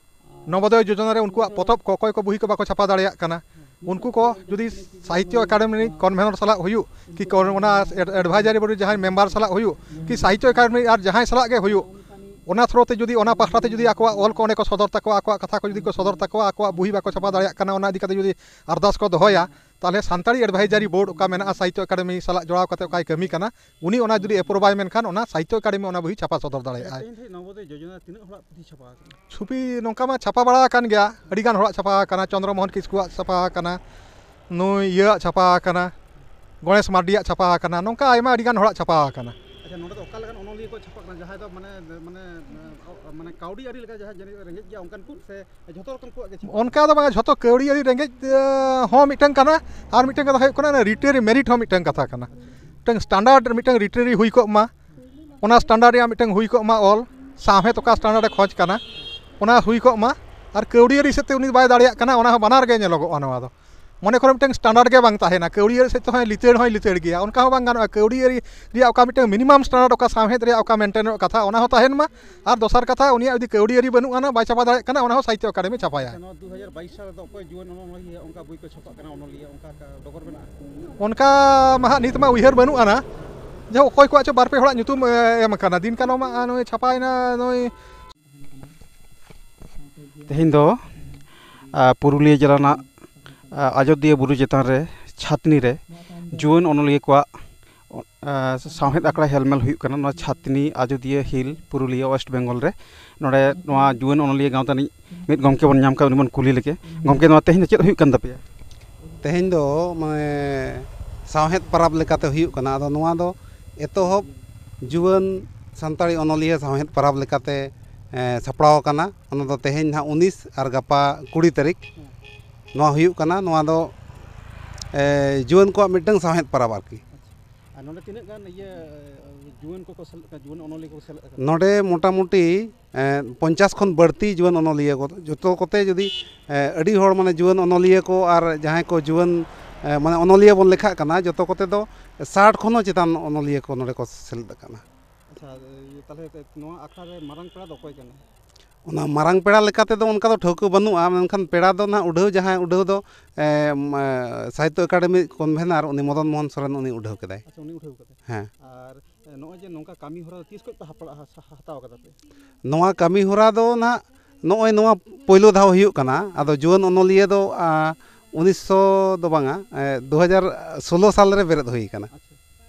ᱱᱚᱵᱳᱫᱚᱭ ᱡᱳᱡᱚᱱᱟ ᱨᱮ ᱩᱱᱠᱩᱣᱟᱜ ᱯᱚᱛᱚᱵ ᱠᱚ, ᱚᱠᱚᱭ ᱠᱚ ᱵᱩᱦᱤ ᱠᱚ ᱵᱟᱠᱚ ᱪᱷᱟᱯᱟ ᱫᱟᱲᱮᱭᱟᱜ ᱠᱟᱱᱟ, ᱩᱱᱠᱩ ᱠᱚ ᱡᱩᱫᱤ ᱥᱟᱦᱤᱛᱛᱚ ᱮᱠᱟᱰᱮᱢᱤ ᱨᱤᱱᱤᱡ ᱠᱚᱱᱵᱷᱮᱱᱚᱨ ᱥᱟᱞᱟᱜ ᱦᱩᱭᱩᱜ, ᱠᱤ ᱠᱚ-, ᱚᱱᱟ ᱮᱰ-, ᱮᱰᱵᱷᱟᱭᱡᱟᱨᱤ ᱵᱳᱨᱰ ᱨᱮ ᱡᱟᱦᱟᱸᱭ ᱢᱮᱢᱵᱟᱨ ᱥᱟᱞᱟᱜ ᱦᱩᱭᱩᱜ, ᱠᱤ ᱥᱟᱦᱤᱛᱛᱚ ᱮᱠᱟᱰᱮᱢᱤ ᱟᱨ ᱡᱟᱦᱟᱸᱭ ᱥᱟᱞᱟᱜ ᱜᱮ ᱦᱩᱭᱩᱜ, ᱚᱱᱟ ᱛᱷᱨᱳ ᱛᱮ ᱡᱩᱫᱤ ᱚᱱᱟ ᱯᱟᱦᱴᱟ ᱛᱮ ᱡᱩᱫᱤ ᱟᱠᱚᱣᱟᱜ ᱚᱞ ᱠᱚ ᱚᱸᱰᱮ ᱠᱚ ᱥᱚᱫᱚᱨ ᱛᱟᱠᱚᱣᱟ, ᱟᱠᱚᱣᱟᱜ ᱠᱟᱛᱷᱟ ᱠᱚ ᱡᱩᱫᱤ ᱠᱚ ᱥᱚᱫᱚᱨ ᱛᱟᱠᱚᱣᱟ, ᱟᱠᱚᱣᱟᱜ ᱵᱩᱦᱤ ᱵᱟᱠᱚ ᱪᱷᱟᱯᱟ ᱫᱟᱲᱮᱭᱟᱜ ᱠᱟᱱᱟ, ᱚᱱᱟ ᱤᱫᱤ ᱠᱟᱛᱮ ᱡᱩᱫᱤ ᱟᱨᱫᱟᱥ ᱠᱚ ᱫᱚᱦᱚᱭᱟ, ᱛᱟᱦᱚᱞᱮ ᱥᱟᱱᱛᱟᱲᱤ ᱮᱰᱵᱷᱟᱭᱡᱟᱨᱤ ᱵᱳᱨᱰ ᱚᱠᱟ ᱢᱮᱱᱟᱜᱼᱟ, ᱥᱟᱦᱤᱛᱛᱚ ᱮᱠᱟᱰᱮᱢᱤ ᱥᱟᱞᱟᱜ ᱡᱚᱲᱟᱣ ᱠᱟᱛᱮ ᱚᱠᱟᱭ ᱠᱟᱹᱢᱤ ᱠᱟᱱᱟ, ᱩᱱᱤ ᱚᱱᱟ ᱡᱩᱫᱤ ᱮᱯᱨᱩᱵᱷ ᱟᱭ ᱢᱮᱱᱠᱷᱟᱱ ᱚᱱᱟ ᱥᱟᱦᱤᱛᱛᱚ ᱮᱠᱟᱰᱮᱢᱤ ᱚᱱᱟ ᱵᱩᱦᱤ ᱪᱷᱟᱯᱟ ᱥᱚᱫᱚᱨ ᱫᱟᱲᱮᱭᱟᱜᱼᱟᱭ᱾ ᱛᱮᱦᱮᱧ ᱫᱷᱟᱹᱵᱤᱡ ᱱᱚᱵᱳᱫᱚᱭ ᱡᱳᱡᱚᱱᱟ ᱛᱤᱱᱟᱹᱜ ᱦᱚᱲᱟᱜ ᱯᱩᱛᱷᱤ ᱪᱷᱟᱯᱟ ᱟᱠᱟᱱᱟ? ᱪᱷᱩᱵᱤ ᱱᱚᱝᱠᱟ ᱢᱟ ᱪᱷᱟᱯᱟ ᱵᱟᱲᱟ ᱟᱠᱟᱱ ᱜᱮᱭᱟ, ᱟᱹᱰᱤ ᱜᱟᱱ ᱦᱚᱲᱟᱜ ᱪᱷᱟᱯᱟ ᱟᱠᱟᱱᱟ, ᱪᱚᱱᱫᱨᱚ ᱢᱳᱦᱚᱱ ᱠᱤᱥᱠᱩᱣᱟᱜ ᱪᱷᱟᱯᱟ ᱟᱠᱟᱱᱟ, ᱱᱩᱭ ᱤᱭᱟᱹᱣᱟᱜ ᱪᱷᱟᱯᱟ ᱟᱠᱟᱱᱟ, ᱜᱚᱬᱮᱥ ᱢᱟᱨᱰᱤᱭᱟᱜ ᱪᱷᱟᱯᱟ ᱟᱠᱟᱱᱟ, ᱱᱚᱝᱠᱟ ᱟᱭᱢᱟ ᱟᱹᱰᱤ ᱜᱟᱱ ᱦᱚᱲᱟᱜ ᱪᱷᱟᱯᱟ ᱟᱠᱟᱱᱟ᱾ ᱟᱪᱪᱷᱟ, ᱱᱚᱰᱮ ᱫᱚ ᱚᱠᱟ ᱞᱮᱠᱟᱱ ᱚᱱᱚᱞᱤᱭᱟᱹ ᱠᱚ ᱪᱷᱟᱯᱟᱜ ᱠᱟᱱᱟ, ᱡᱟᱦᱟᱸᱭ ᱫᱚ ᱢᱟᱱᱮ, ᱢᱟᱱᱮ, ᱢᱟᱱᱮ ᱠᱟᱹᱣᱰᱤ ᱟᱹᱨᱤ ᱞᱮᱠᱟ ᱡᱟᱦᱟᱸᱭ ᱡᱟᱹᱱᱤᱡ ᱨᱮᱸᱜᱮᱡ ᱜᱮᱭᱟ ᱚᱱᱠᱟᱱ ᱠᱚ, ᱥᱮ ᱡᱷᱚᱛᱚ ᱨᱚᱠᱚᱢ ᱠᱚᱣᱟᱜ ᱜᱮ ᱪᱷᱟᱯᱟ? ᱚᱱᱠᱟ ᱫᱚ ᱵᱟᱝ, ᱡᱷᱚᱛᱚ ᱠᱟᱹᱣᱰᱤ ᱟᱹᱨᱤ ᱨᱮᱸᱜᱮᱡ, ᱮ, ᱦᱚᱸ ᱢᱤᱫᱴᱟᱝ ᱠᱟᱱᱟ, ᱟᱨ ᱢᱤᱫᱴᱟᱝ ᱠᱟᱛᱷᱟ ᱦᱩᱭᱩᱜ ᱠᱟᱱᱟ, ᱞᱤᱴᱟᱨᱮᱨᱤ ᱢᱮᱨᱤᱴ ᱦᱚᱸ ᱢᱤᱫᱴᱟᱝ ᱠᱟᱛᱷᱟ ᱠᱟᱱᱟ᱾ ᱢᱤᱫᱴᱟᱝ ᱥᱴᱟᱱᱰᱟᱨᱰ ᱢᱤᱫᱴᱟᱝ ᱞᱤᱴᱟᱨᱮᱨᱤ ᱦᱩᱭ ᱠᱚᱜ ᱢᱟ, ᱚᱱᱟ ᱥᱴᱟᱱᱰᱟᱨᱰ ᱨᱮᱭᱟᱜ ᱢᱤᱫᱴᱟᱝ ᱦᱩᱭ ᱠᱚᱜ ᱢᱟ ᱚᱞ, ᱥᱟᱶᱦᱮᱫ ᱚᱠᱟ ᱥᱴᱟᱱᱰᱟᱨᱰ ᱮ ᱠᱷᱚᱡᱽ ᱠᱟᱱᱟ, ᱚᱱᱟ ᱦᱩᱭ ᱠᱚᱜ ᱢᱟ᱾ ᱟᱨ ᱠᱟᱹᱣᱰᱤ ᱟᱹᱨᱤ ᱥᱮᱫ ᱛᱮ ᱩᱱᱤ ᱵᱟᱭ ᱫᱟᱲᱮᱭᱟᱜ ᱠᱟᱱᱟ, ᱚᱱᱟ ᱦᱚᱸ ᱵᱟᱱᱟᱨ ᱜᱮ ᱧᱮᱞᱚᱜᱚᱜᱼᱟ ᱱᱚᱣᱟ ᱫᱚ᱾ ᱢᱚᱱᱮ ᱠᱚᱨᱚ ᱢᱤᱫᱴᱟᱝ ᱥᱴᱟᱱᱰᱟᱨᱰ ᱜᱮ ᱵᱟᱝ ᱛᱟᱦᱮᱱᱟ, ᱠᱟᱹᱣᱰᱤ ᱟᱹᱨᱤ ᱥᱮᱫ ᱛᱮᱦᱚᱸ ᱞᱤᱪᱟᱹᱲ ᱦᱚᱸᱭ ᱞᱤᱪᱟᱹᱲ ᱜᱮᱭᱟ, ᱚᱱᱠᱟ ᱦᱚᱸ ᱵᱟᱝ ᱜᱟᱱᱚᱜᱼᱟ᱾ ᱠᱟᱹᱣᱰᱤ ᱟᱹᱨᱤ ᱨᱮᱭᱟᱜ ᱚᱠᱟ ᱢᱤᱫᱴᱟᱝ ᱢᱤᱱᱤᱢᱟᱢ ᱥᱴᱟᱱᱰᱟᱨᱰ, ᱚᱠᱟ ᱥᱟᱶᱦᱮᱫ ᱨᱮᱭᱟᱜ ᱚᱠᱟ ᱢᱮᱱᱴᱮᱱᱚᱜ ᱠᱟᱛᱷᱟ, ᱚᱱᱟ ᱦᱚᱸ ᱛᱟᱦᱮᱱ ᱢᱟ᱾ ᱟᱨ ᱫᱚᱥᱟᱨ ᱠᱟᱛᱷᱟ, ᱩᱱᱤᱭᱟᱜ ᱡᱩᱫᱤ ᱠᱟᱹᱣᱰᱤ ᱟᱹᱨᱤ ᱵᱟᱹᱱᱩᱜ ᱟᱱᱟ, ᱵᱟᱭ ᱪᱷᱟᱯᱟ ᱫᱟᱲᱮᱭᱟᱜ ᱠᱟᱱᱟ, ᱚᱱᱟ ᱦᱚᱸ ᱥᱟᱦᱤᱛᱛᱚ ᱮᱠᱟᱰᱮᱢᱤ ᱪᱷᱟᱯᱟᱭᱟ᱾ ᱟᱪᱪᱷᱟ, ᱱᱚᱣᱟ ᱫᱩ ᱦᱟᱡᱟᱨ ᱵᱟᱭᱤᱥ ᱥᱟᱞ ᱨᱮᱫᱚ ᱚᱠᱚᱭ ᱡᱩᱣᱟᱹᱱ ᱚᱱᱚᱞᱤᱭᱟᱹ ᱚᱱᱠᱟ ᱵᱳᱭ ᱠᱚ ᱪᱷᱟᱯᱟᱜ ᱠᱟᱱᱟ, ᱚᱱᱚᱞᱤᱭᱟᱹ ᱚᱱᱠᱟ ᱰᱚᱜᱚᱨ ᱢᱮᱱᱟᱜᱼᱟ? ᱚᱱᱠᱟ ᱢᱟ ᱦᱟᱸᱜ ᱱᱤᱛ ᱢᱟ ᱩᱭᱦᱟᱹᱨ ᱵᱟᱹᱱᱩᱜ ᱟᱱᱟ, ᱡᱟᱦᱳᱠ, ᱚᱠᱚᱭ ᱠᱚᱣᱟᱜ ᱪᱚ ᱵᱟᱨ ᱯᱮ ᱦᱚᱲᱟᱜ ᱧᱩᱛᱩᱢ, ᱮ, ᱮᱢ ᱟᱠᱟᱱᱟ᱾ ᱫᱤᱱ ᱠᱟᱞᱚᱢ ᱢᱟ, ᱟ, ᱱᱩᱭ ᱪᱷᱟᱯᱟᱭᱮᱱᱟ, ᱱᱩᱭ ᱛᱮᱦᱮᱧ ᱫᱚ ᱟᱨ ᱯᱩᱨᱩᱞᱤᱭᱟᱹ ᱡᱮᱞᱟ ᱨᱮᱱᱟᱜ ᱟᱨ ᱟᱡᱳᱫᱤᱭᱟᱹ ᱵᱩᱨᱩ ᱪᱮᱛᱟᱱ ᱨᱮ ᱪᱷᱟᱛᱱᱤ ᱨᱮ ᱡᱩᱣᱟᱹᱱ ᱚᱱᱚᱞᱤᱭᱟᱹ ᱠᱚᱣᱟᱜ ᱟᱨ ᱥᱟᱶᱦᱮᱫ ᱟᱠᱷᱲᱟ ᱦᱮᱞᱢᱮᱞ ᱦᱩᱭᱩᱜ ᱠᱟᱱᱟ᱾ ᱱᱚᱣᱟ ᱪᱷᱟᱛᱱᱤ ᱟᱡᱳᱫᱤᱭᱟᱹ ᱦᱤᱞ ᱯᱩᱨᱩᱞᱤᱭᱟᱹ ᱳᱭᱮᱥᱴ ᱵᱮᱝᱜᱚᱞ ᱨᱮ᱾ ᱱᱚᱰᱮ ᱱᱚᱣᱟ ᱡᱩᱣᱟᱹᱱ ᱚᱱᱚᱞᱤᱭᱟᱹ ᱜᱟᱶᱛᱟ ᱨᱤᱱᱤᱡ ᱢᱤᱫ ᱜᱚᱢᱠᱮ ᱵᱚᱱ ᱧᱟᱢ ᱠᱟᱜ, ᱩᱱᱤ ᱵᱚᱱ ᱠᱩᱞᱤ ᱞᱮᱜᱮ᱾ ᱜᱚᱢᱠᱮ, ᱱᱚᱣᱟ ᱛᱮᱦᱮᱧ ᱫᱚ ᱪᱮᱫ ᱦᱩᱭᱩᱜ ᱠᱟᱱ ᱛᱟᱯᱮᱭᱟ? ᱛᱮᱦᱮᱧ ᱫᱚ ᱢᱟᱱᱮ ᱥᱟᱶᱦᱮᱫ ᱯᱟᱨᱟᱵᱽ ᱞᱮᱠᱟᱛᱮ ᱦᱩᱭᱩᱜ ᱠᱟᱱᱟ᱾ ᱟᱫᱚ ᱱᱚᱣᱟ ᱫᱚ ᱮᱛᱚᱦᱚᱵ ᱡᱩᱣᱟᱹᱱ ᱥᱟᱱᱛᱟᱲᱤ ᱚᱱᱚᱞᱤᱭᱟᱹ ᱥᱟᱶᱦᱮᱫ ᱯᱟᱨᱟᱵᱽ ᱞᱮᱠᱟᱛᱮ ᱮ, ᱥᱟᱯᱲᱟᱣ ᱟᱠᱟᱱᱟ᱾ ᱚᱱᱟ ᱫᱚ ᱛᱮᱦᱮᱧ ᱱᱟᱦᱟᱜ ᱩᱱᱤᱥ ᱟᱨ ᱜᱟᱯᱟ ᱠᱩᱲᱤ ᱛᱟᱹᱨᱤᱠᱷ᱾ ᱦᱮᱸ᱾ ᱱᱚᱣᱟ ᱦᱩᱭᱩᱜ ᱠᱟᱱᱟ᱾ ᱱᱚᱣᱟ ᱫᱚ ᱮ, ᱡᱩᱣᱟᱹᱱ ᱠᱚᱣᱟᱜ ᱢᱤᱫᱴᱟᱝ ᱥᱟᱶᱦᱮᱫ ᱯᱟᱨᱟᱵᱽ ᱟᱨᱠᱤ᱾ ᱟᱪᱪᱷᱟ᱾ ᱟᱨ ᱱᱚᱰᱮ ᱛᱤᱱᱟᱹᱜ ᱜᱟᱱ ᱤᱭᱟᱹ ᱡᱩᱣᱟᱹᱱ ᱠᱚᱠᱚ ᱥᱮᱞᱮᱫ ᱠᱟᱱᱟ, ᱡᱩᱣᱟᱹᱱ ᱚᱱᱚᱞᱤᱭᱟᱹ ᱠᱚᱠᱚ ᱥᱮᱞᱮᱫ ᱠᱟᱱᱟ? ᱱᱚᱰᱮ ᱢᱚᱴᱟᱢᱩᱴᱤ ᱮ, ᱯᱚᱧᱪᱟᱥ ᱠᱷᱚᱱ ᱵᱟᱹᱲᱛᱤ ᱡᱩᱣᱟᱹᱱ ᱚᱱᱚᱞᱤᱭᱟᱹ ᱠᱚ, ᱡᱚᱛᱚ ᱠᱚᱛᱮ ᱡᱩᱫᱤ ᱮ, ᱟᱹᱰᱤ ᱦᱚᱲ ᱢᱟᱱᱮ ᱡᱩᱣᱟᱹᱱ ᱚᱱᱚᱞᱤᱭᱟᱹ ᱠᱚ ᱟᱨ ᱡᱟᱦᱟᱸᱭ ᱠᱚ ᱡᱩᱣᱟᱹᱱ ᱮ, ᱢᱟᱱᱮ ᱚᱱᱚᱞᱤᱭᱟᱹ ᱵᱚᱱ ᱞᱮᱠᱷᱟᱜ ᱠᱟᱱᱟ, ᱡᱚᱛᱚ ᱠᱚᱛᱮ ᱫᱚ ᱥᱟᱴ ᱠᱷᱚᱱ ᱦᱚᱸ ᱪᱮᱛᱟᱱ ᱚᱱᱚᱞᱤᱭᱟᱹ ᱠᱚ ᱱᱚᱰᱮ ᱠᱚ ᱥᱮᱞᱮᱫ ᱟᱠᱟᱱᱟ᱾ ᱟᱪᱪᱷᱟ, ᱤᱭᱟᱹ, ᱛᱟᱦᱞᱮ ᱱᱚᱣᱟ ᱟᱠᱷᱲᱟ ᱨᱮ ᱢᱟᱨᱟᱝ ᱯᱮᱲᱟ ᱫᱚ ᱚᱠᱚᱭ ᱠᱟᱱᱟᱭ? ᱚᱱᱟ ᱢᱟᱨᱟᱝ ᱯᱮᱲᱟ ᱞᱮᱠᱟ ᱛᱮᱫᱚ ᱚᱱᱠᱟ ᱫᱚ ᱴᱷᱟᱹᱣᱠᱟᱹ ᱵᱟᱹᱱᱩᱜᱼᱟ, ᱢᱮᱱᱠᱷᱟᱱ ᱯᱮᱲᱟ ᱫᱚ ᱱᱟᱦᱟᱜ ᱩᱰᱷᱟᱹᱣ, ᱡᱟᱦᱟᱸᱭ ᱩᱰᱷᱟᱹᱣ ᱫᱚ, ᱮ, ᱢ, ᱮ, ᱥᱟᱦᱤᱛᱛᱚ ᱮᱠᱟᱰᱮᱢᱤ ᱠᱚᱱᱵᱷᱮᱱᱟᱨ ᱩᱱᱤ ᱢᱚᱫᱚᱱ ᱢᱳᱦᱚᱱ ᱥᱚᱨᱮᱱ, ᱩᱱᱤ ᱩᱰᱷᱟᱹᱣ ᱠᱮᱫᱟᱭ᱾ ᱟᱪᱪᱷᱟ, ᱩᱱᱤ ᱩᱰᱷᱟᱹᱣ ᱠᱟᱫᱟᱭ᱾ ᱦᱮᱸ᱾ ᱟᱨ ᱱᱚᱜᱼᱚᱭ ᱡᱮ ᱱᱚᱝᱠᱟ ᱠᱟᱹᱢᱤ ᱦᱚᱨᱟ ᱫᱚ ᱛᱤᱥ ᱠᱷᱚᱱ ᱯᱮ ᱦᱟᱯᱲᱟ-, ᱦᱟ-, ᱦᱟ-, ᱦᱟᱛᱟᱣ ᱠᱟᱫᱟ ᱯᱮ? ᱱᱚᱣᱟ ᱠᱟᱹᱢᱤ ᱦᱚᱨᱟ ᱫᱚ ᱱᱟᱦᱟᱜ ᱱᱚᱜᱼᱚᱭ ᱱᱚᱣᱟ ᱯᱳᱭᱞᱳ ᱫᱷᱟᱣ ᱦᱩᱭᱩᱜ ᱠᱟᱱᱟ᱾ ᱟᱫᱚ ᱡᱩᱣᱟᱹᱱ ᱚᱱᱚᱞᱤᱭᱟᱹ ᱫᱚ, ᱟ, ᱩᱱᱤᱥᱥᱚ ᱫᱚ ᱵᱟᱝᱟ, ᱮ, ᱫᱩ ᱦᱟᱡᱟᱨ ᱥᱳᱞᱳ ᱥᱟᱞ ᱨᱮ ᱵᱮᱨᱮᱫ ᱦᱩᱭ ᱠᱟᱱᱟ᱾ ᱟᱪᱪᱷᱟ᱾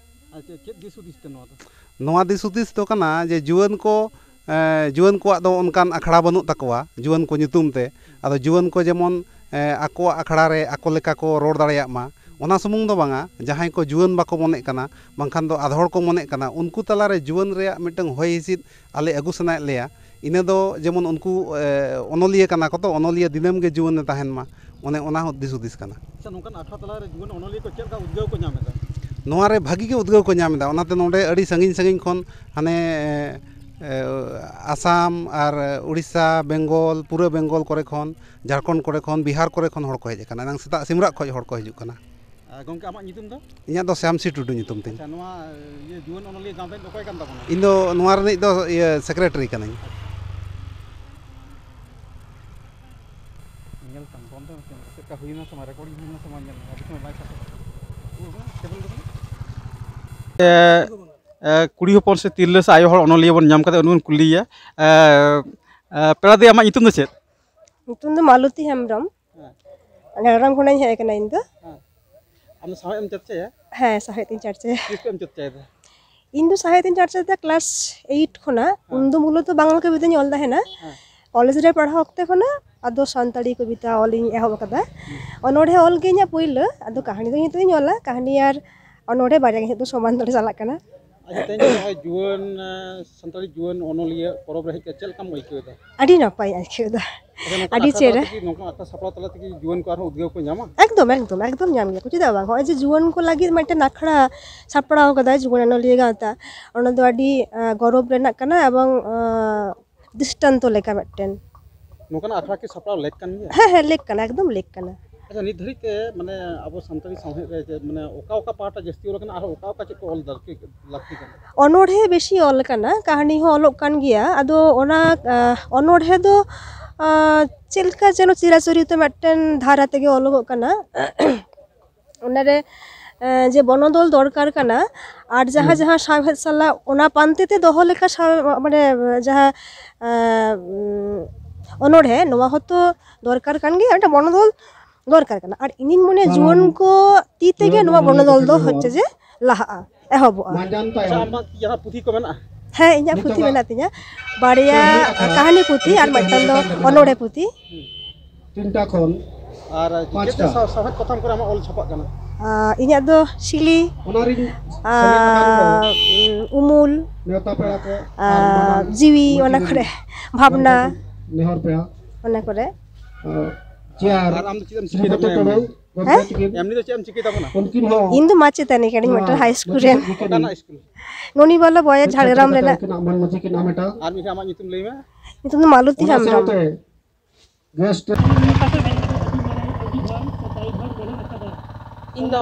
ᱟᱨ ᱪᱮᱫ, ᱪᱮᱫ ᱫᱤᱥ ᱦᱩᱫᱤᱥ ᱛᱮ ᱱᱚᱣᱟ ᱫᱚ? ᱱᱚᱣᱟ ᱫᱤᱥ ᱦᱩᱫᱤᱥ ᱫᱚ ᱠᱟᱱᱟ ᱡᱮ ᱡᱩᱣᱟᱹᱱ ᱠᱚ, ᱮ, ᱡᱩᱣᱟᱹᱱ ᱠᱚᱣᱟᱜ ᱫᱚ ᱚᱱᱠᱟᱱ ᱟᱠᱷᱲᱟ ᱵᱟᱹᱱᱩᱜ ᱛᱟᱠᱚᱣᱟ ᱡᱩᱣᱟᱹᱱ ᱠᱚ ᱧᱩᱛᱩᱢ ᱛᱮ᱾ ᱟᱫᱚ ᱡᱩᱣᱟᱹᱱ ᱠᱚ ᱡᱮᱢᱚᱱ, ᱮ, ᱟᱠᱚᱣᱟᱜ ᱟᱠᱷᱲᱟ ᱨᱮ ᱟᱠᱚ ᱞᱮᱠᱟ ᱠᱚ ᱨᱚᱲ ᱫᱟᱲᱮᱭᱟᱜ ᱢᱟ, ᱚᱱᱟ ᱥᱩᱢᱩᱝ ᱫᱚ ᱵᱟᱝᱟ, ᱡᱟᱦᱟᱸᱭ ᱠᱚ ᱡᱩᱣᱟᱹᱱ ᱵᱟᱠᱚ ᱢᱚᱱᱮᱜ ᱠᱟᱱᱟ, ᱵᱟᱝᱠᱷᱟᱱ ᱫᱚ ᱟᱫᱷᱚᱲ ᱠᱚ ᱢᱚᱱᱮᱜ ᱠᱟᱱᱟ, ᱩᱱᱠᱩ ᱛᱟᱞᱟᱨᱮ ᱡᱩᱣᱟᱹᱱ ᱨᱮᱭᱟᱜ ᱢᱤᱫᱴᱟᱝ ᱦᱚᱭ ᱦᱤᱸᱥᱤᱫ ᱟᱞᱮ ᱟᱹᱜᱩ ᱥᱟᱱᱟᱭᱮᱫ ᱞᱮᱭᱟ᱾ ᱤᱱᱟᱹ ᱫᱚ ᱡᱮᱢᱚᱱ ᱩᱱᱠᱩ, ᱮ, ᱚᱱᱚᱞᱤᱭᱟᱹ ᱠᱟᱱᱟ ᱠᱚ ᱛᱚ, ᱚᱱᱚᱞᱤᱭᱟᱹ ᱫᱤᱱᱟᱹᱢ ᱜᱮ ᱡᱩᱣᱟᱹᱱ ᱮ ᱛᱟᱦᱮᱱ ᱢᱟ, ᱚᱱᱮ ᱚᱱᱟ ᱦᱚᱸ ᱫᱤᱥ ᱦᱩᱫᱤᱥ ᱠᱟᱱᱟ᱾ ᱟᱪᱪᱷᱟ, ᱱᱚᱝᱠᱟᱱ ᱟᱠᱷᱲᱟ ᱛᱟᱞᱟᱨᱮ ᱡᱩᱣᱟᱹᱱ ᱚᱱᱚᱞᱤᱭᱟᱹ ᱠᱚ ᱪᱮᱫ ᱞᱮᱠᱟ ᱩᱫᱽᱜᱟᱹᱣ ᱠᱚ ᱧᱟᱢ ᱮᱫᱟ? ᱱᱚᱣᱟ ᱨᱮ ᱵᱷᱟᱹᱜᱤ ᱜᱮ ᱩᱫᱽᱜᱟᱹᱣ ᱠᱚ ᱧᱟᱢ ᱮᱫᱟ᱾ ᱚᱱᱟᱛᱮ ᱱᱚᱰᱮ ᱟᱹᱰᱤ ᱥᱟᱺᱜᱤᱧ ᱥᱟᱺᱜᱤᱧ ᱠᱷᱚᱱ ᱦᱟᱱᱮ, ᱮ, ᱮ, ᱟᱥᱟᱢ ᱟᱨ ᱩᱲᱤᱥᱥᱟ, ᱵᱮᱝᱜᱚᱞ, ᱯᱩᱨᱟᱹ ᱵᱮᱝᱜᱚᱞ ᱠᱚᱨᱮ ᱠᱷᱚᱱ, ᱡᱷᱟᱲᱠᱷᱚᱸᱰ ᱠᱚᱨᱮ ᱠᱷᱚᱱ, ᱵᱤᱦᱟᱨ ᱠᱚᱨᱮ ᱠᱷᱚᱱ ᱦᱚᱲ ᱠᱚ ᱦᱮᱡ ᱟᱠᱟᱱᱟ᱾ ᱮᱱᱟᱝ ᱥᱮᱛᱟᱜ ᱥᱤᱢᱨᱟᱜ ᱠᱷᱚᱱ ᱦᱚᱲ ᱠᱚ ᱦᱤᱡᱩᱜ ᱠᱟᱱᱟ᱾ ᱟᱨ ᱜᱚᱢᱠᱮ, ᱟᱢᱟᱜ ᱧᱩᱛᱩᱢ ᱫᱚ? ᱤᱧᱟᱹᱜ ᱫᱚ ᱥᱭᱟᱢᱥᱤ ᱴᱩᱰᱩ ᱧᱩᱛᱩᱢ ᱛᱤᱧ᱾ ᱟᱪᱪᱷᱟ, ᱱᱚᱣᱟ ᱤᱭᱟᱹ ᱡᱩᱣᱟᱹᱱ ᱚᱱᱚᱞᱤᱭᱟᱹ ᱜᱟᱶᱛᱟ ᱨᱮᱱ ᱚᱠᱚᱭ ᱠᱟᱱ ᱛᱟᱵᱚᱱᱟ? ᱤᱧ ᱫᱚ ᱱᱚᱣᱟ ᱨᱤᱱᱤᱡ ᱫᱚ ᱤᱭᱟᱹ ᱥᱮᱠᱨᱮᱴᱟᱨᱤ ᱠᱟᱹᱱᱟᱹᱧ᱾ ᱧᱮᱞ ᱛᱟᱢ, ᱵᱚᱱᱫᱚ ᱢᱮ ᱠᱮᱢᱮᱨᱟ᱾ ᱪᱮᱫ ᱞᱮᱠᱟ ᱦᱩᱭᱱᱟ ᱛᱟᱢᱟ, ᱨᱮᱠᱚᱨᱰᱤᱝ ᱦᱩᱭᱱᱟ ᱛᱟᱢᱟ, ᱧᱮᱞ ᱢᱮ᱾ ᱟᱹᱰᱤ ᱥᱚᱢᱚᱭ ᱵᱟᱭ ᱥᱟᱵ ᱠᱟᱫᱟ᱾ ᱮ, ᱮ, ᱠᱩᱲᱤ ᱦᱚᱯᱚᱱ ᱥᱮ ᱛᱤᱨᱞᱟᱹ ᱥᱮ ᱟᱭᱳ ᱦᱚᱲ ᱚᱱᱚᱞᱤᱭᱟᱹ ᱵᱚᱱ ᱧᱟᱢ ᱠᱟᱛᱮ ᱩᱱᱤ ᱵᱚᱱ ᱠᱩᱞᱤᱭᱮᱭᱟ᱾ ᱮ, ᱮ, ᱯᱮᱲᱟ ᱫᱤ, ᱟᱢᱟᱜ ᱧᱩᱛᱩᱢ ᱫᱚ ᱪᱮᱫ? ᱧᱩᱛᱩᱢ ᱫᱚ ᱢᱟᱞᱚᱛᱤ ᱦᱮᱢᱵᱨᱚᱢ᱾ ᱦᱮᱸ᱾ ᱡᱷᱟᱲᱜᱨᱟᱢ ᱠᱷᱚᱱᱟᱜ ᱤᱧ ᱦᱮᱡ ᱟᱠᱟᱱᱟ ᱤᱧ ᱫᱚ᱾ ᱦᱮᱸ᱾ ᱟᱢ ᱫᱚ ᱥᱟᱶᱦᱮᱫ ᱮᱢ ᱪᱟᱨᱪᱟᱭᱟ? ᱦᱮᱸ, ᱥᱟᱶᱦᱮᱫ ᱤᱧ ᱪᱟᱨᱪᱟᱭᱟ᱾ ᱛᱤᱥ ᱠᱷᱚᱱ ᱮᱢ ᱪᱟᱨᱪᱟᱭᱮᱫᱟ? ᱤᱧ ᱫᱚ ᱥᱟᱶᱦᱮᱫ ᱤᱧ ᱪᱟᱨᱪᱟᱭᱮᱫᱟ ᱠᱞᱟᱥ ᱮᱭᱤᱴ ᱠᱷᱚᱱᱟᱜ᱾ ᱦᱮᱸ᱾ ᱩᱱ ᱫᱚ ᱢᱩᱞᱚᱛᱚ ᱵᱟᱝᱞᱟ ᱠᱚᱵᱤᱛᱟᱧ ᱚᱞ ᱛᱟᱦᱮᱱᱟ᱾ ᱦᱮᱸ᱾ ᱠᱚᱞᱮᱡᱽ ᱨᱮ ᱯᱟᱲᱦᱟᱣ ᱚᱠᱛᱮ ᱠᱷᱚᱱᱟᱜ ᱟᱫᱚ ᱥᱟᱱᱛᱟᱲᱤ ᱠᱚᱵᱤᱛᱟ ᱚᱞᱤᱧ ᱮᱦᱚᱵ ᱟᱠᱟᱫᱟ᱾ ᱚᱱᱚᱬᱦᱮ ᱚᱞ ᱜᱮ ᱤᱧᱟᱹᱜ ᱯᱩᱭᱞᱟᱹ, ᱟᱫᱚ ᱠᱟᱹᱦᱱᱤ ᱫᱚ ᱱᱤᱛᱚᱜ ᱤᱧ ᱚᱞᱟ, ᱠᱟᱹᱦᱱᱤ ᱟᱨ ᱚᱱᱚᱬᱦᱮ ᱵᱟᱨᱭᱟ ᱜᱮ ᱱᱤᱛᱚᱜ ᱥᱚᱢᱟᱱ ᱛᱮ ᱪᱟᱞᱟᱜ ᱠᱟᱱᱟ᱾ ᱟᱪᱪᱷᱟ, ᱛᱮᱦᱮᱧ ᱱᱚᱜᱼᱚᱭ ᱡᱩᱣᱟᱹᱱ, ᱮ, ᱥᱟᱱᱛᱟᱲᱤ ᱡᱩᱣᱟᱹᱱ ᱚᱱᱚᱞᱤᱭᱟᱹ ᱯᱚᱨᱚᱵᱽ ᱨᱮ ᱦᱮᱡ ᱠᱟᱛᱮ ᱪᱮᱫ ᱞᱮᱠᱟᱢ ᱟᱹᱭᱠᱟᱹᱣ ᱮᱫᱟ? ᱟᱹᱰᱤ ᱱᱟᱯᱟᱭ ᱤᱧ ᱟᱹᱭᱠᱟᱹᱣ ᱮᱫᱟ᱾ ᱟᱪᱪᱷᱟ, ᱱᱚᱝᱠᱟᱱ ᱟᱹᱰᱤ ᱟᱠᱷᱲᱟ ᱛᱟᱞᱟ ᱪᱮᱦᱨᱟ᱾ ᱛᱮᱜᱮ, ᱱᱚᱝᱠᱟᱱ ᱟᱠᱷᱲᱟ ᱥᱟᱯᱲᱟᱣ ᱛᱟᱞᱟ ᱛᱮᱜᱮ ᱡᱩᱣᱟᱹᱱ ᱠᱚ ᱟᱨᱦᱚᱸ ᱩᱫᱽᱜᱟᱹᱣ ᱠᱚ ᱧᱟᱢᱟ? ᱮᱠᱫᱚᱢ, ᱮᱠᱫᱚᱢ, ᱮᱠᱫᱚᱢ ᱧᱟᱢ ᱜᱮᱭᱟ ᱠᱚ, ᱪᱮᱫᱟᱜ ᱵᱟᱝ? ᱱᱚᱜᱼᱚᱭ ᱡᱮ ᱡᱩᱣᱟᱹᱱ ᱠᱚ ᱞᱟᱹᱜᱤᱫ ᱢᱤᱫᱴᱮᱱ ᱟᱠᱷᱲᱟ ᱥᱟᱯᱲᱟᱣ ᱠᱟᱫᱟᱭ ᱡᱩᱣᱟᱹᱱ ᱚᱱᱚᱞᱤᱭᱟᱹ ᱜᱟᱶᱛᱟ, ᱚᱱᱟ ᱫᱚ ᱟᱹᱰᱤ, ᱟ, ᱜᱚᱨᱚᱵᱽ ᱨᱮᱱᱟᱜ ᱠᱟᱱᱟ ᱮᱵᱚᱝ, ᱟ, ᱫᱨᱤᱥᱴᱟᱱᱛᱚ ᱞᱮᱠᱟ ᱢᱤᱫᱴᱮᱱ᱾ ᱱᱚᱝᱠᱟᱱᱟᱜ ᱟᱠᱷᱲᱟ ᱠᱤ ᱥᱟᱯᱲᱟᱣ ᱞᱮᱠ ᱠᱟᱱ ᱜᱮᱭᱟ? ᱦᱮᱸ, ᱦᱮᱸ, ᱞᱮᱠ ᱠᱟᱱᱟ, ᱮᱠᱫᱚᱢ ᱞᱮᱠ ᱠᱟᱱᱟ᱾ ᱟᱪᱪᱷᱟ, ᱱᱤᱛ ᱫᱷᱟᱹᱨᱤᱡ ᱛᱮ, ᱢᱟᱱᱮ, ᱟᱵᱚ ᱥᱟᱱᱛᱟᱲᱤ ᱥᱟᱶᱦᱮᱫ ᱨᱮ ᱪᱮᱫ, ᱢᱟᱱᱮ, ᱚᱠᱟ ᱚᱠᱟ ᱯᱟᱦᱴᱟ ᱡᱟᱹᱥᱛᱤ ᱚᱞ ᱠᱟᱱᱟ, ᱟᱨ ᱚᱠᱟ ᱚᱠᱟ ᱪᱮᱫ ᱠᱚ ᱚᱞ ᱞᱟᱹᱠᱛᱤ, ᱞᱟᱹᱠᱛᱤ ᱠᱟᱱᱟ? ᱚᱱᱚᱬᱦᱮ ᱵᱮᱥᱤ ᱚᱞ ᱠᱟᱱᱟ, ᱠᱟᱹᱦᱱᱤ ᱦᱚᱸ ᱚᱞᱚᱜ ᱠᱟᱱ ᱜᱮᱭᱟ᱾ ᱟᱫᱚ ᱚᱱᱟ, ᱟᱸ, ᱚᱱᱚᱬᱦᱮ ᱫᱚ, ᱟᱸ, ᱪᱮᱫ ᱞᱮᱠᱟ ᱡᱮᱱᱚ ᱪᱤᱨᱟᱪᱚᱨᱤᱛ ᱢᱤᱫᱴᱮᱱ ᱫᱷᱟᱨᱟ ᱛᱮᱜᱮ ᱚᱞᱚᱜᱚᱜ ᱠᱟᱱᱟ᱾ ᱚᱱᱟᱨᱮ, ᱮᱸ, ᱡᱮ ᱵᱚᱱᱚᱫᱚᱞ ᱫᱚᱨᱠᱟᱨ ᱠᱟᱱᱟ, ᱟᱨ ᱡᱟᱦᱟᱸ ᱦᱩᱸ᱾ ᱡᱟᱦᱟᱸ ᱥᱟᱶᱦᱮᱫ ᱥᱟᱞᱟᱜ ᱚᱱᱟ ᱯᱟᱱᱛᱮ ᱛᱮ ᱫᱚᱦᱚ ᱞᱮᱠᱟ ᱥᱟᱶ-, ᱢᱟᱱᱮ, ᱡᱟᱦᱟᱸ, ᱮᱸ, ᱩᱸ, ᱚᱱᱚᱬᱦᱮ, ᱱᱚᱣᱟ ᱦᱚᱸᱛᱚ ᱫᱚᱨᱠᱟᱨ ᱠᱟᱱ ᱜᱮᱭᱟ, ᱢᱤᱫᱴᱟᱝ ᱵᱚᱱᱚᱫᱚᱞ ᱫᱚᱨᱠᱟᱨ ᱠᱟᱱᱟ᱾ ᱟᱨ ᱤᱧᱤᱧ ᱢᱚᱱᱮᱭᱟ, ᱠᱟᱨᱚᱱ ᱡᱩᱣᱟᱹᱱ ᱠᱚ ᱛᱤ ᱛᱮᱜᱮ ᱡᱩᱣᱟᱹᱱ ᱱᱚᱣᱟ ᱚᱱᱚᱞᱤᱭᱟᱹ ᱵᱚᱱᱚᱫᱚᱞ ᱠᱚ ᱫᱚ ᱡᱟᱦᱟᱸ ᱦᱚᱪᱪᱷᱮ ᱡᱮ ᱞᱟᱦᱟᱜᱼᱟ, ᱮᱦᱚᱵᱚᱜᱼᱟ᱾ ᱢᱟᱡᱟᱱ ᱟᱪᱪᱷᱟ, ᱛᱟᱭᱚᱢ ᱟᱢᱟᱜ ᱠᱤ ᱡᱟᱦᱟᱸ ᱯᱩᱛᱷᱤ ᱠᱚ ᱢᱮᱱᱟᱜᱼᱟ? ᱦᱮᱸ, ᱤᱧᱟᱹᱜ ᱯᱩᱛᱷᱤ ᱱᱤᱛᱚᱜᱟᱜ ᱢᱮᱱᱟᱜ ᱛᱤᱧᱟ, ᱵᱟᱨᱭᱟ ᱥᱟᱹᱨᱤ ᱠᱟᱛᱷᱟ ᱠᱟᱹᱦᱱᱤ ᱯᱩᱛᱷᱤ ᱟᱨ ᱢᱤᱫᱴᱟᱝ ᱫᱚ ᱠᱟᱱ ᱛᱟᱵᱚᱱᱟ᱾ ᱚᱱᱚᱬᱦᱮ ᱯᱩᱛᱷᱤ᱾ ᱦᱩᱸ᱾ ᱛᱤᱱᱴᱟ ᱠᱷᱚᱱ ᱟᱨ ᱪᱮᱫ ᱯᱟᱸᱪᱴᱟ᱾ ᱪᱮᱫ ᱥᱟᱶ-, ᱥᱟᱶᱦᱮᱫ ᱯᱟᱛᱷᱟᱢ ᱠᱚᱨᱮ ᱟᱢᱟᱜ ᱚᱞ ᱪᱷᱟᱯᱟᱜ ᱠᱟᱱᱟ? ᱟᱸ, ᱤᱧᱟᱹᱜ ᱫᱚ ᱥᱤᱞᱤ, ᱚᱱᱟ ᱨᱤᱧ ᱥᱮᱞᱮᱫ ᱟᱠᱟᱱ ᱨᱮ ᱟᱨ, ᱩᱢ, ᱩᱢᱩᱞ, ᱱᱮᱣᱛᱟ ᱯᱮᱲᱟ ᱠᱚ ᱟᱨ ᱟᱨ ᱢᱟᱨᱟᱝ ᱡᱤᱣᱤ, ᱢᱟᱹᱡᱷᱤ ᱚᱱᱟ ᱵᱩᱰᱷᱤ ᱠᱚᱨᱮ, ᱵᱷᱟᱵᱽᱱᱟ, ᱜᱚᱢᱠᱮ ᱠᱚ ᱱᱮᱦᱚᱨ ᱯᱮᱭᱟ᱾ ᱚᱱᱟ ᱠᱚᱨᱮ᱾ ᱟᱨ ᱡᱮ ᱟᱨ ᱟᱨ ᱟᱢ ᱫᱚ ᱪᱮᱫ ᱮᱢ ᱪᱤᱠᱟᱹᱭ ᱥᱨᱤᱢᱚᱛᱤ ᱛᱟᱵᱚᱱᱟ ᱴᱩᱰᱩ, ᱮᱢᱱᱤ? ᱜᱚᱢᱠᱮ ᱦᱮᱸ? ᱛᱤᱠᱤᱱ ᱮᱢᱱᱤ ᱫᱚ ᱪᱮᱫ ᱮᱢ ᱪᱤᱠᱟᱹᱭ ᱛᱟᱵᱚᱱᱟ? ᱩᱱᱠᱤᱱ ᱦᱚᱸ ᱤᱧ ᱫᱚ ᱢᱟᱪᱮᱛᱟᱹᱱᱤ ᱠᱟᱹᱱᱟᱹᱧ, ᱱᱚᱣᱟ ᱢᱤᱫᱴᱮᱱ ᱦᱟᱭ ᱥᱠᱩᱞ ᱢᱟᱹᱡᱷᱤ ᱨᱮᱱ᱾ ᱥᱟᱹᱫᱷᱩ ᱠᱤᱱ ᱚᱠᱟᱱᱟᱜ ᱥᱠᱩᱞ? ᱱᱚᱱᱤᱵᱟᱞᱟ ᱵᱚᱭᱮᱡᱽ ᱢᱤᱫ ᱥᱟᱶᱛᱮ ᱡᱷᱟᱲᱜᱨᱟᱢ ᱠᱟᱛᱮ ᱨᱮᱱᱟᱜ᱾ ᱩᱱᱠᱤᱱᱟᱜ ᱢᱟᱹᱱ ᱢᱟᱹᱡᱷᱤ ᱠᱤᱱ ᱦᱟᱢᱮᱴᱟ᱾ ᱟᱨ ᱢᱤᱫ ᱦᱚᱲ ᱟᱢᱟᱜ ᱧᱩᱛᱩᱢ ᱞᱟᱹᱭ ᱢᱮ᱾ ᱧᱩᱛᱩᱢ ᱫᱚ ᱢᱟᱞᱚᱛᱤ ᱚᱱᱟ ᱦᱮᱢᱵᱨᱚᱢ᱾ ᱥᱟᱶᱛᱮ ᱜᱮᱥᱴ ᱤᱧ ᱫᱚ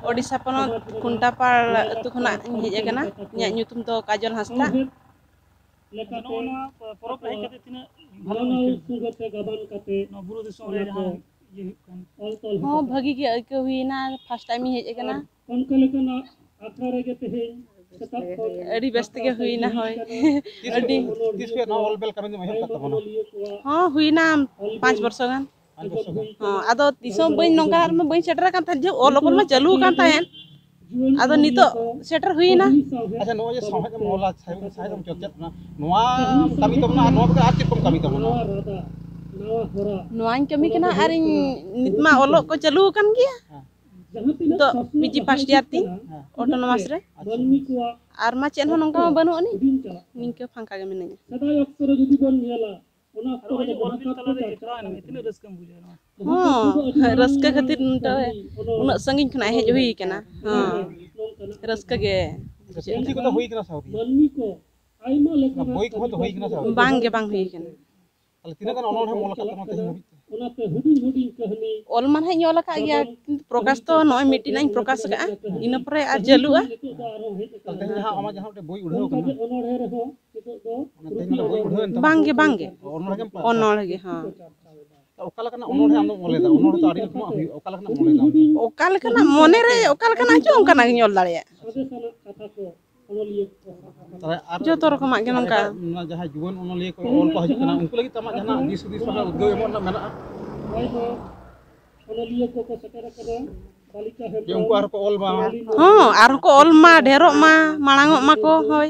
ᱳᱰᱤᱥᱟ ᱯᱚᱱᱚᱛ ᱠᱷᱩᱱᱴᱟᱯᱟᱲ ᱟᱹᱛᱩ ᱠᱷᱚᱱᱟᱜ ᱤᱧ ᱦᱮᱡ ᱟᱠᱟᱱᱟ᱾ ᱤᱧᱟᱹᱜ ᱧᱩᱛᱩᱢ ᱫᱚ ᱠᱟᱡᱚᱞ ᱦᱟᱸᱥᱫᱟ᱾ ᱞᱮᱠᱟᱛᱮ ᱱᱚᱜᱼᱚ ᱱᱚᱣᱟ ᱯᱚᱨᱚᱵᱽ ᱨᱮ ᱦᱮᱡ ᱠᱟᱛᱮ ᱛᱤᱱᱟᱹᱜ ᱵᱷᱟᱞᱮ ᱜᱟᱵᱟᱱ ᱟᱹᱭᱠᱟᱹᱣ ᱠᱟᱛᱮ ᱱᱚᱣᱟ ᱵᱩᱨᱩ ᱫᱤᱥᱚᱢ ᱨᱮ ᱚᱱᱟ ᱠᱚ ᱡᱟᱦᱟᱸ ᱤᱭᱟᱹ ᱦᱩᱭᱩᱜ ᱠᱟᱱ? ᱚᱞ ᱛᱚᱞ ᱦᱚᱸ ᱦᱚᱴᱚ ᱠᱟᱜ᱾ ᱵᱷᱟᱹᱜᱤ ᱜᱮ ᱟᱹᱭᱠᱟᱹᱣ ᱦᱩᱭᱱᱟ, ᱯᱷᱟᱥᱴ ᱴᱟᱭᱤᱢ ᱤᱧ ᱦᱮᱡ ᱟᱠᱟᱱᱟ᱾ ᱟᱨ ᱚᱱᱠᱟ ᱞᱮᱠᱟᱱᱟᱜ ᱟᱠᱷᱲᱟ ᱨᱮᱜᱮ ᱛᱮᱦᱮᱧ ᱟᱹᱰᱤ ᱵᱮᱥ ᱛᱮᱜᱮ ᱦᱩᱭᱱᱟ, ᱦᱳᱭ᱾ ᱛᱤᱥ ᱟᱹᱰᱤ ᱛᱤᱥ ᱠᱷᱚᱱ ᱱᱚᱣᱟ ᱚᱞ ᱵᱮᱞ ᱠᱟᱹᱢᱤ ᱫᱚᱢ ᱮᱦᱚᱵ ᱠᱟᱜ ᱛᱟᱵᱚᱱᱟ? ᱦᱚᱸ, ᱦᱩᱭᱱᱟ ᱯᱟᱸᱪ ᱵᱚᱨᱥᱚ ᱜᱟᱱ᱾ ᱯᱟᱸᱪ ᱵᱚᱨᱥᱚ ᱜᱟᱱ? ᱦᱚᱸ, ᱟᱫᱚ ᱛᱤᱥ ᱦᱚᱸ ᱵᱟᱹᱧ, ᱱᱚᱝᱠᱟ ᱟᱨ ᱢᱟ ᱵᱟᱹᱧ ᱥᱮᱴᱮᱨ ᱟᱠᱟᱱ ᱛᱟᱦᱮᱸᱫ, ᱡᱮ ᱚᱞ ᱚᱯᱚᱞ ᱢᱟ ᱪᱟᱹᱞᱩ ᱟᱠᱟᱱ ᱛᱟᱦᱮᱸᱫ, ᱟᱫᱚ ᱱᱤᱛᱚᱜ ᱥᱮᱴᱮᱨ ᱦᱩᱭᱱᱟ᱾ ᱟᱪᱪᱷᱟ, ᱱᱚᱜᱼᱚᱭ ᱡᱮ ᱥᱟᱶᱦᱮᱫ ᱮᱢ ᱚᱞᱟ, ᱥᱟᱶᱦᱮᱫ, ᱥᱟᱶᱦᱮᱫ ᱮᱢ ᱪᱚᱨᱪᱟᱜ ᱠᱟᱱᱟ, ᱱᱚᱣᱟ ᱠᱟᱹᱢᱤ ᱫᱚ ᱢᱮᱱᱟᱜᱼᱟ, ᱱᱚᱣᱟ ᱵᱚᱫᱚᱞ ᱟᱨ ᱪᱮᱫ ᱠᱚᱢ ᱠᱟᱹᱢᱤ ᱛᱟᱵᱚᱱᱟ? ᱱᱚᱣᱟᱧ ᱠᱟᱹᱢᱤ ᱠᱟᱱᱟ, ᱟᱨ ᱤᱧ ᱱᱤᱛ ᱢᱟ ᱚᱞᱚᱜ ᱠᱚ ᱪᱟᱹᱞᱩ ᱟᱠᱟᱱ ᱜᱮᱭᱟ᱾ ᱦᱮᱸ᱾ ᱱᱤᱛᱚᱜ ᱯᱤ ᱡᱤ first year ᱛᱤᱧ, ᱦᱮᱸ᱾ Autonomous ᱨᱮ᱾ ᱟᱪᱪᱷᱟ᱾ ᱟᱨ ᱢᱟ ᱪᱮᱫ ᱦᱚᱸ ᱱᱚᱝᱠᱟ ᱢᱟ ᱵᱟᱹᱱᱩᱜ ᱟᱹᱱᱤᱡ, ᱱᱤᱝᱠᱟᱹ ᱯᱷᱟᱸᱠᱟ ᱜᱮ ᱢᱤᱱᱟᱹᱧᱟ᱾ ᱥᱮᱫᱟᱭ ᱚᱠᱛᱚ ᱨᱮ ᱡᱩᱫᱤ ᱵᱚᱱ ᱧᱮᱞᱟ, ᱚᱱᱟ ᱚᱠᱛᱚ ᱨᱮ ᱡᱟᱦᱟᱸ ᱠᱟᱛᱷᱟ ᱠᱚ ᱪᱟᱨᱪᱟᱣ ᱮᱱᱟ, ᱛᱤᱱᱟᱹᱜ ᱨᱟᱹᱥᱠᱟᱹᱢ ᱵᱩᱡᱷᱟᱹᱣᱟ ᱱᱚᱣᱟ? ᱦᱚᱸ, ᱨᱟᱹᱥᱠᱟᱹ ᱠᱷᱟᱹᱛᱤᱨ ᱱᱚᱰᱮ ᱩᱱᱟᱹᱜ ᱥᱟᱺᱜᱤᱧ ᱠᱷᱚᱱᱟᱜ ᱦᱮᱡ ᱦᱩᱭ ᱠᱟᱱᱟ᱾ ᱦᱚᱸ, ᱨᱟᱹᱥᱠᱟᱹ ᱜᱮ ᱟᱪᱪᱷᱟ, ᱵᱩᱡᱷᱟᱹᱜ ᱯᱩᱛᱷᱤ ᱠᱟᱱᱟ᱾ ᱠᱚᱫᱚ ᱦᱩᱭ ᱠᱟᱱᱟ ᱥᱮ ᱟᱹᱣᱨᱤ? ᱢᱟᱹᱱᱢᱤ ᱠᱚ ᱟᱭᱢᱟ ᱞᱮᱠᱟᱱᱟᱜ ᱵᱳᱭ ᱠᱚᱦᱚᱸ ᱛᱚ ᱦᱩᱭ ᱠᱟᱱᱟ ᱥᱮ ᱟᱹᱣᱨᱤ? ᱵᱟᱝ ᱜᱮ, ᱵᱟᱝ ᱦᱩᱭ ᱠᱟᱱᱟ᱾ ᱛᱟᱦᱞᱮ ᱛᱤᱱᱟᱹᱜ ᱜᱟᱱ ᱚᱱᱚᱬᱦᱮᱢ ᱚᱞ ᱟᱠᱟᱫ ᱛᱟᱵᱚᱱᱟ ᱛᱮᱦᱮᱧ ᱦᱟᱹᱵᱤᱡ ᱛᱮ? ᱚᱱᱟᱛᱮ ᱦᱩᱰᱤᱧ ᱦᱩᱰᱤᱧ ᱠᱟᱹᱦᱱᱤ ᱚᱞ ᱢᱟ ᱱᱟᱦᱟᱜ ᱤᱧ ᱚᱞ ᱟᱠᱟᱫ ᱜᱮᱭᱟ, ᱠᱤᱱᱛᱩ ᱯᱨᱚᱠᱟᱥ ᱫᱚ ᱱᱚᱜᱼᱚᱭ ᱢᱤᱫᱴᱤᱡ ᱱᱟᱜ ᱤᱧ ᱯᱨᱚᱠᱟᱥ ᱟᱠᱟᱫᱼᱟ, ᱤᱱᱟᱹ ᱯᱚᱨᱮ ᱟᱨ ᱪᱟᱹᱞᱩᱜᱼᱟ᱾ ᱱᱤᱛᱚᱜ ᱫᱚ ᱟᱨᱦᱚᱸ ᱦᱮᱡ ᱟᱠᱟᱱᱟ᱾ ᱛᱟᱦᱞᱮ ᱛᱮᱦᱮᱧ ᱡᱟᱦᱟᱸ ᱟᱢᱟᱜ ᱡᱟᱦᱟᱸ ᱢᱤᱫᱴᱮᱱ ᱵᱳᱭ ᱩᱰᱷᱟᱹᱣ ᱚᱱᱠᱟ ᱜᱮ ᱟᱠᱟᱱᱟ, ᱚᱱᱚᱬᱦᱮ ᱨᱮᱦᱚᱸ ᱱᱤᱛᱚᱜ ᱫᱚ ᱚᱱᱟ ᱛᱮᱦᱮᱧ ᱚᱱᱟ ᱵᱳᱭ ᱩᱰᱷᱟᱹᱣ ᱮᱱ ᱛᱟᱢᱟ? ᱵᱟᱝ ᱜᱮ, ᱵᱟᱝ ᱜᱮ᱾ ᱚᱱᱚᱬᱦᱮ ᱜᱮᱢ ᱯᱟᱲᱦᱟᱣ? ᱚᱱᱚᱬᱦᱮ ᱜᱮ, ᱦᱚᱸ᱾ ᱚᱠᱟ ᱞᱮᱠᱟᱱᱟᱜ ᱚᱱᱚᱬᱦᱮ ᱟᱢᱫᱚᱢ ᱚᱞ ᱮᱫᱟ? ᱚᱱᱚᱬᱦᱮ ᱛᱚ ᱟᱹᱰᱤ ᱨᱚᱠᱚᱢᱟᱜ ᱦᱩᱭᱩᱜᱼᱟ, ᱚᱠᱟ ᱞᱮᱠᱟᱱᱟᱜ ᱮᱢ ᱚᱞ ᱮᱫᱟ? ᱚᱠᱟ ᱞᱮᱠᱟᱱᱟᱜ ᱢᱚᱱᱮ ᱨᱮ ᱚᱠᱟ ᱞᱮᱠᱟᱱᱟᱜ ᱦᱤᱡᱩᱜᱼᱟ, ᱚᱱᱠᱟᱱᱟᱜ ᱜᱤᱧ ᱚᱞ ᱫᱟᱲᱮᱭᱟᱜᱼᱟ᱾ ᱛᱟᱦᱞᱮ ᱟᱨ ᱡᱚᱛᱚ ᱨᱚᱠᱚᱢᱟᱜ ᱜᱮ ᱟᱨ ᱱᱚᱝᱠᱟ᱾ ᱮᱴᱟᱜ ᱱᱚᱣᱟ ᱡᱟᱦᱟᱸᱭ ᱡᱩᱣᱟᱹᱱ ᱚᱱᱚᱞᱤᱭᱟᱹ ᱠᱚ ᱚᱞ ᱠᱚ ᱦᱤᱡᱩᱜ ᱠᱟᱱᱟ, ᱩᱱᱠᱩ ᱞᱟᱹᱜᱤᱫ ᱛᱮ ᱟᱢᱟᱜ ᱡᱟᱦᱟᱱᱟᱜ ᱫᱤᱥ ᱦᱩᱫᱤᱥ ᱵᱟᱠᱷᱨᱟ ᱩᱫᱽᱜᱟᱹᱣ ᱮᱢᱚᱜ ᱨᱮᱱᱟᱜ ᱢᱮᱱᱟᱜᱼᱟ? ᱡᱮ ᱩᱱᱠᱩ ᱟᱨᱦᱚᱸ ᱠᱚ ᱚᱞ ᱢᱟ᱾ ᱦᱚᱸ, ᱟᱨᱦᱚᱸ ᱠᱚ ᱚᱞ ᱢᱟ, ᱰᱷᱮᱨᱚᱜ ᱢᱟ, ᱢᱟᱲᱟᱝ ᱚᱜ ᱢᱟᱠᱚ, ᱦᱳᱭ᱾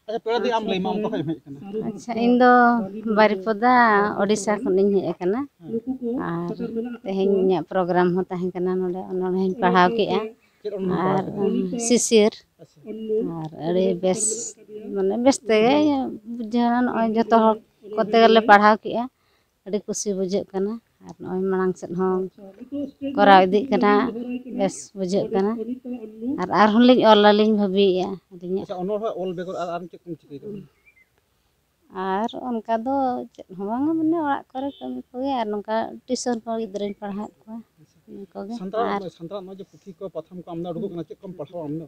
ᱟᱪᱪᱷᱟ, ᱯᱮᱲᱟ ᱫᱤ, ᱟᱢ ᱞᱟᱹᱭ ᱢᱮ, ᱚᱠᱟ ᱠᱷᱚᱱ ᱮᱢ ᱦᱮᱡ ᱟᱠᱟᱱᱟ? ᱟᱪᱪᱷᱟ, ᱤᱧ ᱫᱚ ᱵᱟᱨᱤᱯᱚᱫᱟ, ᱳᱰᱤᱥᱟ ᱠᱷᱚᱱ ᱤᱧ ᱦᱮᱡ ᱟᱠᱟᱱᱟ᱾ ᱦᱮᱸ᱾ ᱟᱨ ᱛᱮᱦᱮᱧ ᱤᱧᱟᱹᱜ ᱯᱨᱳᱜᱨᱟᱢ ᱦᱚᱸ ᱛᱟᱦᱮᱸ ᱠᱟᱱᱟ ᱱᱚᱰᱮ, ᱚᱱᱚᱬᱦᱮᱧ ᱯᱟᱲᱦᱟᱣ ᱠᱮᱜᱼᱟ᱾ ᱪᱮᱫ ᱚᱞ ᱮᱢ ᱯᱟᱲᱦᱟᱣ ᱟᱨ ᱠᱮᱫᱟ? ᱥᱤᱥᱤᱨ᱾ ᱟᱪᱪᱷᱟ᱾ ᱟᱨ ᱟᱹᱰᱤ ᱵᱮᱥ, ᱢᱟᱱᱮ, ᱵᱮᱥ ᱛᱮᱜᱮ ᱵᱩᱡᱷᱟᱹᱣ ᱮᱱᱟ᱾ ᱱᱚᱜᱼᱚᱭ ᱡᱚᱛᱚ ᱦᱚᱲ ᱠᱚᱛᱮ ᱜᱮᱞᱮ ᱯᱟᱲᱦᱟᱣ ᱠᱮᱜᱼᱟ, ᱟᱹᱰᱤ ᱠᱩᱥᱤ ᱵᱩᱡᱷᱟᱹᱜ ᱠᱟᱱᱟ᱾ ᱟᱨ ᱱᱚᱜᱼᱚᱭ ᱢᱟᱲᱟᱝ ᱥᱮᱫ ᱦᱚᱸ ᱠᱚᱨᱟᱣ ᱤᱫᱤᱜ ᱠᱟᱱᱟ, ᱵᱮᱥ ᱵᱩᱡᱷᱟᱹᱜ ᱠᱟᱱᱟ᱾ ᱟᱨ ᱟᱨᱦᱚᱸ ᱞᱤᱧ ᱚᱞ ᱟᱹᱞᱤᱧ ᱵᱷᱟᱹᱵᱤᱭᱮᱫᱼᱟ ᱟᱹᱞᱤᱧᱟᱜ᱾ ᱟᱪᱪᱷᱟ, ᱚᱱᱚᱬᱦᱮ ᱚᱞ ᱵᱮᱜᱚᱨ ᱟᱨ, ᱟᱨ ᱪᱮᱫ ᱠᱚᱢ ᱪᱤᱠᱟᱹᱭ ᱛᱟᱵᱚᱱᱟ? ᱟᱨ ᱚᱱᱠᱟ ᱫᱚ ᱪᱮᱫ ᱦᱚᱸ ᱵᱟᱝᱟ, ᱢᱟᱱᱮ, ᱚᱲᱟᱜ ᱠᱚᱨᱮ ᱠᱟᱹᱢᱤ ᱠᱚᱜᱮ, ᱟᱨ ᱱᱚᱝᱠᱟ ᱴᱤᱭᱩᱥᱚᱱ ᱠᱚ ᱜᱤᱫᱽᱨᱟᱹᱧ ᱯᱟᱲᱦᱟᱣᱮᱫ ᱠᱚᱣᱟ, ᱤᱱᱟᱹ ᱠᱚᱜᱮ᱾ ᱥᱟᱱᱛᱟᱲ, ᱟᱨ ᱥᱟᱱᱛᱟᱲᱟᱜ ᱱᱚᱜᱼᱚᱭ ᱡᱮ ᱯᱩᱛᱷᱤ ᱠᱚ, ᱯᱟᱛᱷᱟᱢ ᱠᱚ ᱟᱢᱫᱟ ᱩᱰᱩᱠᱚᱜ ᱠᱟᱱᱟ, ᱪᱮᱫ ᱠᱚᱢ ᱯᱟᱲᱦᱟᱣᱟ ᱟᱢ ᱫᱚ?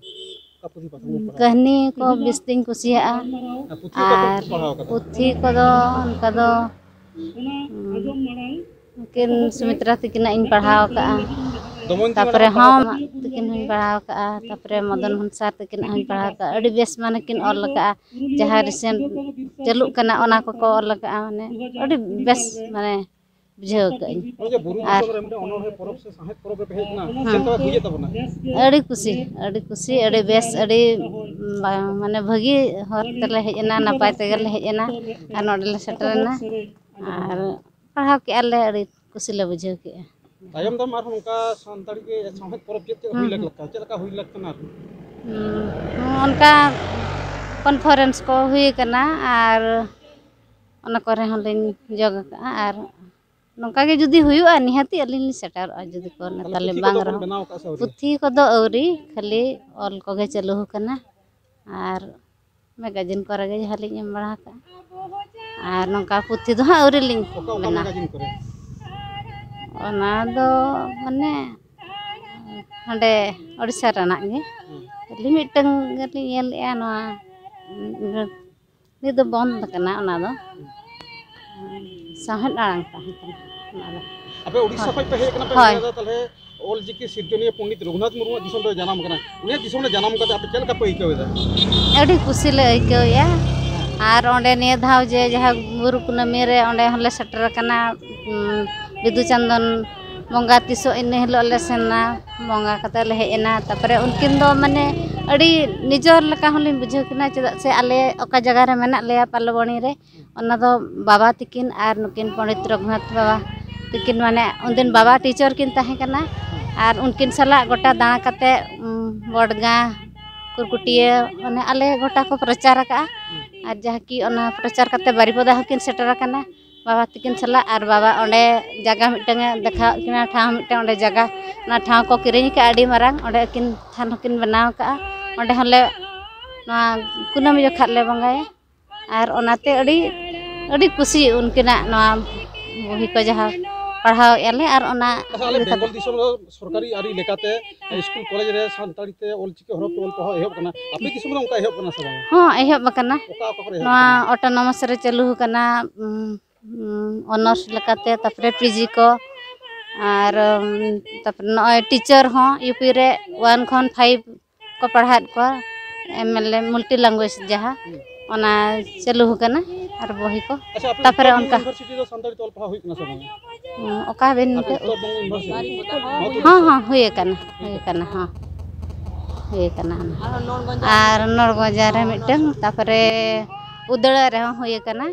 ᱚᱠᱟ ᱯᱩᱛᱷᱤ ᱯᱟᱛᱷᱟᱢ ᱠᱚᱢ ᱯᱟᱲᱦᱟᱣᱟ? ᱠᱟᱹᱦᱱᱤ ᱠᱚ ᱵᱮᱥ ᱛᱤᱧ ᱠᱩᱥᱤᱭᱟᱜᱼᱟ᱾ ᱟᱨ ᱯᱩᱛᱷᱤ ᱚᱠᱟ ᱟᱨ ᱯᱩᱛᱷᱤᱢ ᱯᱟᱲᱦᱟᱣ ᱠᱟᱫᱟ? ᱯᱩᱛᱷᱤ ᱠᱚᱫᱚ ᱚᱱᱠᱟ ᱫᱚ, ᱩᱸ, ᱩᱱᱠᱤᱱ ᱥᱩᱢᱤᱛᱨᱟ ᱛᱟᱹᱠᱤᱱᱟᱜ ᱤᱧ ᱯᱟᱲᱦᱟᱣ ᱟᱠᱟᱫᱼᱟ᱾ ᱛᱟᱯᱚᱨᱮ ᱦᱚᱸ ᱛᱟᱹᱠᱤᱱ ᱦᱚᱸᱧ ᱯᱟᱲᱦᱟᱣ ᱠᱟᱜᱼᱟ, ᱛᱟᱯᱚᱨᱮ ᱢᱚᱫᱚᱱ ᱢᱳᱦᱚᱱ ᱥᱟᱨ ᱛᱟᱹᱠᱤᱱᱟᱜ ᱦᱚᱸᱧ ᱯᱟᱲᱦᱟᱣ ᱠᱟᱜᱼᱟ᱾ ᱟᱹᱰᱤ ᱵᱮᱥ ᱢᱟᱱᱮ ᱠᱤᱱ ᱚᱞ ᱠᱟᱜᱼᱟ, ᱡᱟᱦᱟᱸ ᱨᱤᱥᱮᱱᱴ ᱪᱟᱹᱞᱩᱜ ᱠᱟᱱᱟ ᱚᱱᱟ ᱠᱚᱠᱚ ᱚᱞ ᱠᱟᱜᱼᱟ, ᱢᱟᱱᱮ ᱟᱹᱰᱤ ᱵᱮᱥ ᱢᱟᱱᱮ ᱵᱩᱡᱷᱟᱹᱣ ᱠᱟᱜᱼᱟᱹᱧ᱾ ᱱᱚᱜᱼᱚᱭ ᱡᱮ ᱵᱩᱨᱩ ᱟᱨ ᱫᱤᱥᱚᱢ ᱨᱮ ᱢᱤᱫᱴᱟᱝ ᱚᱱᱚᱬᱦᱮ ᱯᱚᱨᱚᱵᱽ ᱥᱮ ᱥᱟᱶᱦᱮᱫ ᱯᱚᱨᱚᱵᱽ ᱨᱮᱯᱮ ᱦᱮᱡ ᱮᱱᱟ, ᱦᱮᱸ᱾ ᱪᱮᱫ ᱞᱮᱠᱟ ᱵᱩᱡᱷᱟᱹᱜ ᱛᱟᱵᱚᱱᱟ? ᱟᱹᱰᱤ ᱠᱩᱥᱤ, ᱟᱹᱰᱤ ᱠᱩᱥᱤ, ᱟᱹᱰᱤ ᱵᱮᱥ, ᱟᱹᱰᱤ ᱵᱟ-, ᱢᱟᱱᱮ ᱵᱷᱟᱹᱜᱤ ᱦᱚᱨ ᱛᱮᱞᱮ ᱦᱮᱡ ᱮᱱᱟ, ᱱᱟᱯᱟᱭ ᱛᱮᱜᱮ ᱞᱮ ᱦᱮᱡ ᱮᱱᱟ ᱟᱨ ᱱᱚᱰᱮ ᱞᱮ ᱥᱮᱴᱮᱨᱮᱱᱟ ᱟᱨ ᱯᱟᱲᱦᱟᱣ ᱠᱮᱜᱼᱟ ᱞᱮ, ᱟᱹᱰᱤ ᱠᱩᱥᱤ ᱞᱮ ᱵᱩᱡᱷᱟᱹᱣ ᱠᱮᱜᱼᱟ᱾ ᱛᱟᱭᱚᱢ ᱫᱟᱨᱟᱢ ᱟᱨᱦᱚᱸ ᱱᱚᱝᱠᱟ ᱥᱟᱱᱛᱟᱲᱤ ᱜᱮ ᱥᱟᱶᱦᱮᱫ ᱯᱚᱨᱚᱵᱽ ᱪᱮᱫ ᱪᱮᱫ ᱦᱩᱭ ᱦᱩᱸ, ᱞᱮᱠ-, ᱦᱩᱸ᱾ ᱞᱮᱠᱟ, ᱪᱮᱫ ᱞᱮᱠᱟ ᱦᱩᱭ ᱞᱮᱠ ᱠᱟᱱᱟ ᱟᱨᱠᱤ? ᱦᱩᱸ, ᱚᱱᱠᱟ ᱠᱚᱱᱯᱷᱟᱨᱮᱱᱥ ᱠᱚ ᱦᱩᱭ ᱠᱟᱱᱟ ᱟᱨ ᱚᱱᱟ ᱠᱚᱨᱮ ᱦᱚᱸᱞᱤᱧ ᱡᱚᱜ ᱟᱠᱟᱜᱼᱟ ᱟᱨ ᱱᱚᱝᱠᱟ ᱜᱮ ᱡᱩᱫᱤ ᱦᱩᱭᱩᱜᱼᱟ, ᱱᱤᱦᱟᱹᱛᱤ ᱟᱹᱞᱤᱧ ᱞᱤᱧ ᱥᱮᱴᱮᱨᱚᱜᱼᱟ, ᱡᱩᱫᱤ ᱠᱚ ᱛᱟᱦᱚᱞᱮ ᱱᱮᱛᱟᱨ ᱞᱤᱧ ᱯᱩᱛᱷᱤ ᱵᱟᱝ ᱠᱚᱫᱚ ᱵᱚᱱ ᱨᱮᱦᱚᱸ᱾ ᱵᱮᱱᱟᱣ ᱟᱠᱟᱫ ᱥᱮ ᱟᱹᱣᱨᱤ? ᱯᱩᱛᱷᱤ ᱠᱚᱫᱚ ᱟᱹᱣᱨᱤ, ᱠᱷᱟᱹᱞᱤ ᱚᱞ ᱠᱚᱜᱮ ᱪᱟᱹᱞᱩ ᱟᱠᱟᱱᱟ᱾ ᱟᱨ ᱢᱮᱜᱟᱡᱤᱱ ᱠᱚᱨᱮ ᱜᱮ ᱡᱟᱦᱟᱸ ᱞᱤᱧ ᱮᱢ ᱵᱟᱲᱟ ᱟᱠᱟᱜᱼᱟ᱾ ᱟᱨ ᱱᱚᱝᱠᱟ ᱯᱩᱛᱷᱤ ᱫᱚ ᱦᱟᱸᱜ ᱟᱹᱣᱨᱤ ᱞᱤᱧ ᱚᱠᱟ, ᱚᱠᱟ ᱵᱮᱱᱟᱣᱟ᱾ ᱢᱮᱜᱟᱡᱤᱱ ᱠᱚᱨᱮ? ᱚᱱᱟ ᱫᱚ ᱢᱟᱱᱮ ᱦᱟᱸᱰᱮ ᱳᱰᱤᱥᱟ ᱨᱮᱱᱟᱜ ᱜᱮ᱾ ᱦᱩᱸ᱾ ᱟᱹᱞᱤᱧ ᱢᱤᱫᱴᱟᱝ ᱜᱮᱞᱤᱧ ᱧᱮᱞ ᱞᱮᱜᱼᱟ ᱱᱚᱣᱟ, ᱱᱤᱛ ᱫᱚ ᱵᱚᱱᱫ ᱟᱠᱟᱱᱟ ᱚᱱᱟ ᱫᱚ᱾ ᱥᱟᱶᱦᱮᱫ ᱟᱲᱟᱝ ᱛᱟᱦᱮᱸ ᱠᱟᱱᱟ ᱚᱱᱟ ᱫᱚ᱾ ᱟᱯᱮ ᱩᱲᱤᱥᱥᱟ ᱦᱳᱭ᱾ ᱠᱷᱚᱱ ᱯᱮ ᱦᱮᱡ ᱟᱠᱟᱱᱟ, ᱯᱮ ᱦᱳᱭ᱾ ᱞᱟᱹᱭ ᱮᱫᱟ ᱛᱟᱦᱚᱞᱮ ᱚᱞ ᱪᱤᱠᱤ ᱥᱤᱨᱡᱚᱱᱤᱭᱟᱹ ᱯᱚᱱᱰᱤᱛ ᱨᱚᱜᱷᱩᱱᱟᱛᱷ ᱢᱩᱨᱢᱩᱣᱟᱜ ᱫᱤᱥᱚᱢ ᱨᱮ ᱡᱟᱱᱟᱢ ᱠᱟᱱᱟ᱾ ᱩᱱᱤᱭᱟᱜ ᱫᱤᱥᱚᱢ ᱨᱮ ᱡᱟᱱᱟᱢ ᱠᱟᱛᱮ ᱟᱯᱮ ᱪᱮᱫ ᱞᱮᱠᱟ ᱯᱮ ᱟᱹᱭᱠᱟᱹᱣ ᱮᱫᱟ? ᱟᱹᱰᱤ ᱠᱩᱥᱤ ᱞᱮ ᱟᱹᱭᱠᱟᱹᱣᱮᱫᱼᱟ᱾ ᱟᱨ ᱚᱸᱰᱮ ᱱᱤᱭᱟᱹ ᱫᱷᱟᱣ ᱡᱮ ᱡᱟᱦᱟᱸ ᱵᱩᱨᱩ ᱠᱩᱱᱟᱹᱢᱤ ᱨᱮ ᱚᱸᱰᱮ ᱦᱚᱸᱞᱮ ᱥᱮᱴᱮᱨ ᱟᱠᱟᱱᱟ, ᱩᱸ, ᱵᱤᱫᱩ ᱪᱟᱸᱫᱟᱱ ᱵᱚᱸᱜᱟ ᱛᱤᱥᱚᱜ ᱤᱱᱟᱹ ᱦᱤᱞᱳᱜ ᱞᱮ ᱥᱮᱱ ᱮᱱᱟ, ᱵᱚᱸᱜᱟ ᱠᱟᱛᱮ ᱞᱮ ᱦᱮᱡ ᱮᱱᱟ᱾ ᱛᱟᱨᱯᱚᱨᱮ ᱩᱱᱠᱤᱱ ᱫᱚ ᱢᱟᱱᱮ ᱟᱹᱰᱤ ᱱᱤᱡᱚᱨ ᱞᱮᱠᱟ ᱦᱚᱸᱞᱤᱧ ᱵᱩᱡᱷᱟᱹᱣ ᱠᱤᱱᱟ, ᱪᱮᱫᱟᱜ ᱥᱮ ᱟᱞᱮ ᱚᱠᱟ ᱡᱟᱭᱜᱟ ᱨᱮ ᱢᱮᱱᱟᱜ ᱞᱮᱭᱟ ᱯᱟᱞᱵᱚᱱᱤ ᱨᱮ, ᱚᱱᱟ ᱫᱚ ᱵᱟᱵᱟ ᱛᱤᱠᱤᱱ ᱟᱨ ᱱᱩᱠᱤᱱ ᱯᱚᱱᱰᱤᱛ ᱨᱚᱜᱷᱩᱱᱟᱛᱷ ᱵᱟᱵᱟ ᱛᱤᱠᱤᱱ, ᱢᱟᱱᱮ ᱩᱱᱫᱤᱱ ᱵᱟᱵᱟ ᱴᱤᱪᱟᱨ ᱠᱤᱱ ᱛᱟᱦᱮᱸ ᱠᱟᱱᱟ᱾ ᱟᱨ ᱩᱱᱠᱤᱱ ᱥᱟᱞᱟᱜ ᱜᱚᱴᱟ ᱫᱟᱬᱟ ᱠᱟᱛᱮ, ᱩᱢ, ᱵᱚᱰᱜᱟᱸ, ᱠᱩᱨᱠᱩᱴᱤᱭᱟᱹ, ᱢᱟᱱᱮ ᱟᱞᱮ ᱜᱚᱴᱟ ᱠᱚ ᱯᱨᱚᱪᱟᱨ ᱟᱠᱟᱜᱼᱟ᱾ ᱟᱨ ᱡᱟᱦᱟᱸ ᱠᱤ ᱚᱱᱟ ᱯᱨᱚᱪᱟᱨ ᱠᱟᱛᱮ ᱵᱟᱨᱤᱯᱚᱫᱟ ᱦᱚᱸᱠᱤᱱ ᱥᱮᱴᱮᱨ ᱟᱠᱟᱱᱟ ᱵᱟᱵᱟ ᱛᱤᱠᱤᱱ ᱥᱟᱞᱟᱜ᱾ ᱟᱨ ᱵᱟᱵᱟ ᱚᱸᱰᱮ ᱡᱟᱭᱜᱟ ᱢᱤᱫᱴᱟᱝ ᱮ ᱫᱮᱠᱷᱟᱣᱟᱫ ᱠᱤᱱᱟ, ᱴᱷᱟᱶ ᱢᱤᱫᱴᱟᱝ ᱚᱸᱰᱮ ᱡᱟᱭᱜᱟ, ᱚᱱᱟ ᱴᱷᱟᱶ ᱠᱚ ᱠᱤᱨᱤᱧ ᱟᱠᱟᱫᱼᱟ ᱟᱹᱰᱤ ᱢᱟᱨᱟᱝ, ᱚᱸᱰᱮ ᱟᱹᱠᱤᱱ ᱛᱷᱟᱱ ᱦᱚᱸᱠᱤᱱ ᱵᱮᱱᱟᱣ ᱟᱠᱟᱫᱼᱟ᱾ ᱚᱸᱰᱮ ᱦᱚᱸᱞᱮ ᱱᱚᱣᱟ ᱠᱩᱱᱟᱹᱢᱤ ᱡᱚᱠᱷᱟᱜ ᱞᱮ ᱵᱚᱸᱜᱟᱭᱟ᱾ ᱟᱨ ᱚᱱᱟᱛᱮ ᱟᱹᱰᱤ, ᱟᱹᱰᱤ ᱠᱩᱥᱤ ᱩᱱᱠᱤᱱᱟᱜ ᱱᱚᱣᱟ ᱵᱩᱦᱤ ᱠᱚ ᱡᱟᱦᱟᱸ ᱯᱟᱲᱦᱟᱣᱮᱫᱼᱟ ᱞᱮ, ᱟᱨ ᱚᱱᱟ ᱟᱪᱪᱷᱟ, ᱟᱞᱮ ᱤᱫᱤ ᱠᱟᱛᱮ ᱵᱮᱝᱜᱚᱞ ᱫᱤᱥᱚᱢ ᱨᱮ ᱥᱚᱨᱠᱟᱨᱤ ᱟᱹᱨᱤ ᱞᱮᱠᱟᱛᱮ ᱥᱠᱩᱞ ᱠᱚᱞᱮᱡᱽ ᱨᱮ ᱥᱟᱱᱛᱟᱲᱤ ᱛᱮ ᱚᱞ ᱪᱤᱠᱤ ᱦᱚᱨᱚᱯ ᱛᱮ ᱚᱞ ᱯᱟᱲᱦᱟᱣ ᱮᱦᱚᱵ ᱠᱟᱱᱟ᱾ ᱟᱯᱮ ᱫᱤᱥᱚᱢ ᱨᱮ ᱚᱱᱠᱟ ᱮᱦᱚᱵ ᱠᱟᱱᱟ ᱥᱮ ᱵᱟᱝ? ᱦᱚᱸ, ᱮᱦᱚᱵ ᱟᱠᱟᱱᱟ᱾ ᱚᱠᱟ ᱚᱠᱟ ᱠᱚᱨᱮ ᱮᱦᱚᱵ ᱱᱚᱣᱟ ᱠᱟᱱᱟ? ᱚᱴᱳᱱᱚᱢᱟᱥ ᱨᱮ ᱪᱟᱹᱞᱩ ᱟᱠᱟᱱᱟ, ᱩᱢ, ᱩᱢ, ᱚᱱᱟᱨᱥ ᱞᱮᱠᱟᱛᱮ, ᱛᱟᱨᱯᱚᱨᱮ ᱯᱤ ᱡᱤ ᱠᱚ, ᱟᱨ ᱩᱢ, ᱛᱟᱨᱯᱚᱨᱮ ᱱᱚᱜᱼᱚᱭ ᱴᱤᱪᱟᱨ ᱦᱚᱸ ᱤᱭᱩ ᱯᱤ ᱨᱮ ᱚᱣᱟᱱ ᱠᱷᱚᱱ ᱯᱷᱟᱭᱤᱵᱷ ᱠᱚ ᱯᱟᱲᱦᱟᱣᱮᱫ ᱠᱚᱣᱟ, M L A multi language ᱡᱟᱦᱟᱸ, ᱚᱱᱟ ᱪᱟᱹᱞᱩ ᱟᱠᱟᱱᱟ ᱟᱨ ᱵᱚᱦᱤ ᱠᱚ᱾ ᱟᱪᱪᱷᱟ, ᱟᱯᱮ ᱛᱟᱯᱚᱨᱮ ᱩᱛᱛᱚᱨ ᱚᱱᱠᱟ ᱤᱭᱩᱱᱤᱵᱷᱟᱨᱥᱤᱴᱤ ᱨᱮ ᱥᱟᱱᱛᱟᱲᱤ ᱛᱮ ᱚᱞ ᱯᱟᱲᱦᱟᱣ ᱦᱩᱭᱩᱜ ᱠᱟᱱᱟ ᱥᱮ ᱵᱟᱝ? ᱦᱩᱸ, ᱚᱠᱟ ᱵᱤᱱ ᱟᱯᱮ ᱩᱛᱛᱚᱨ ᱵᱚᱝᱜᱚ ᱤᱭᱩᱱᱤᱵᱷᱟᱨᱥᱤᱴᱤ? ᱦᱚᱸ, ᱦᱚᱸ, ᱦᱩᱭ ᱟᱠᱟᱱᱟ, ᱦᱩᱭ ᱟᱠᱟᱱᱟ, ᱦᱚᱸ, ᱦᱩᱭ ᱟᱠᱟᱱᱟ᱾ ᱟᱨ ᱱᱚᱲᱜᱚᱸᱡᱟ ᱨᱮ ᱢᱤᱫᱴᱟᱝ, ᱛᱟᱯᱚᱨᱮ ᱩᱫᱟᱹᱲᱟ ᱨᱮᱦᱚᱸ ᱦᱩᱭ ᱟᱠᱟᱱᱟ,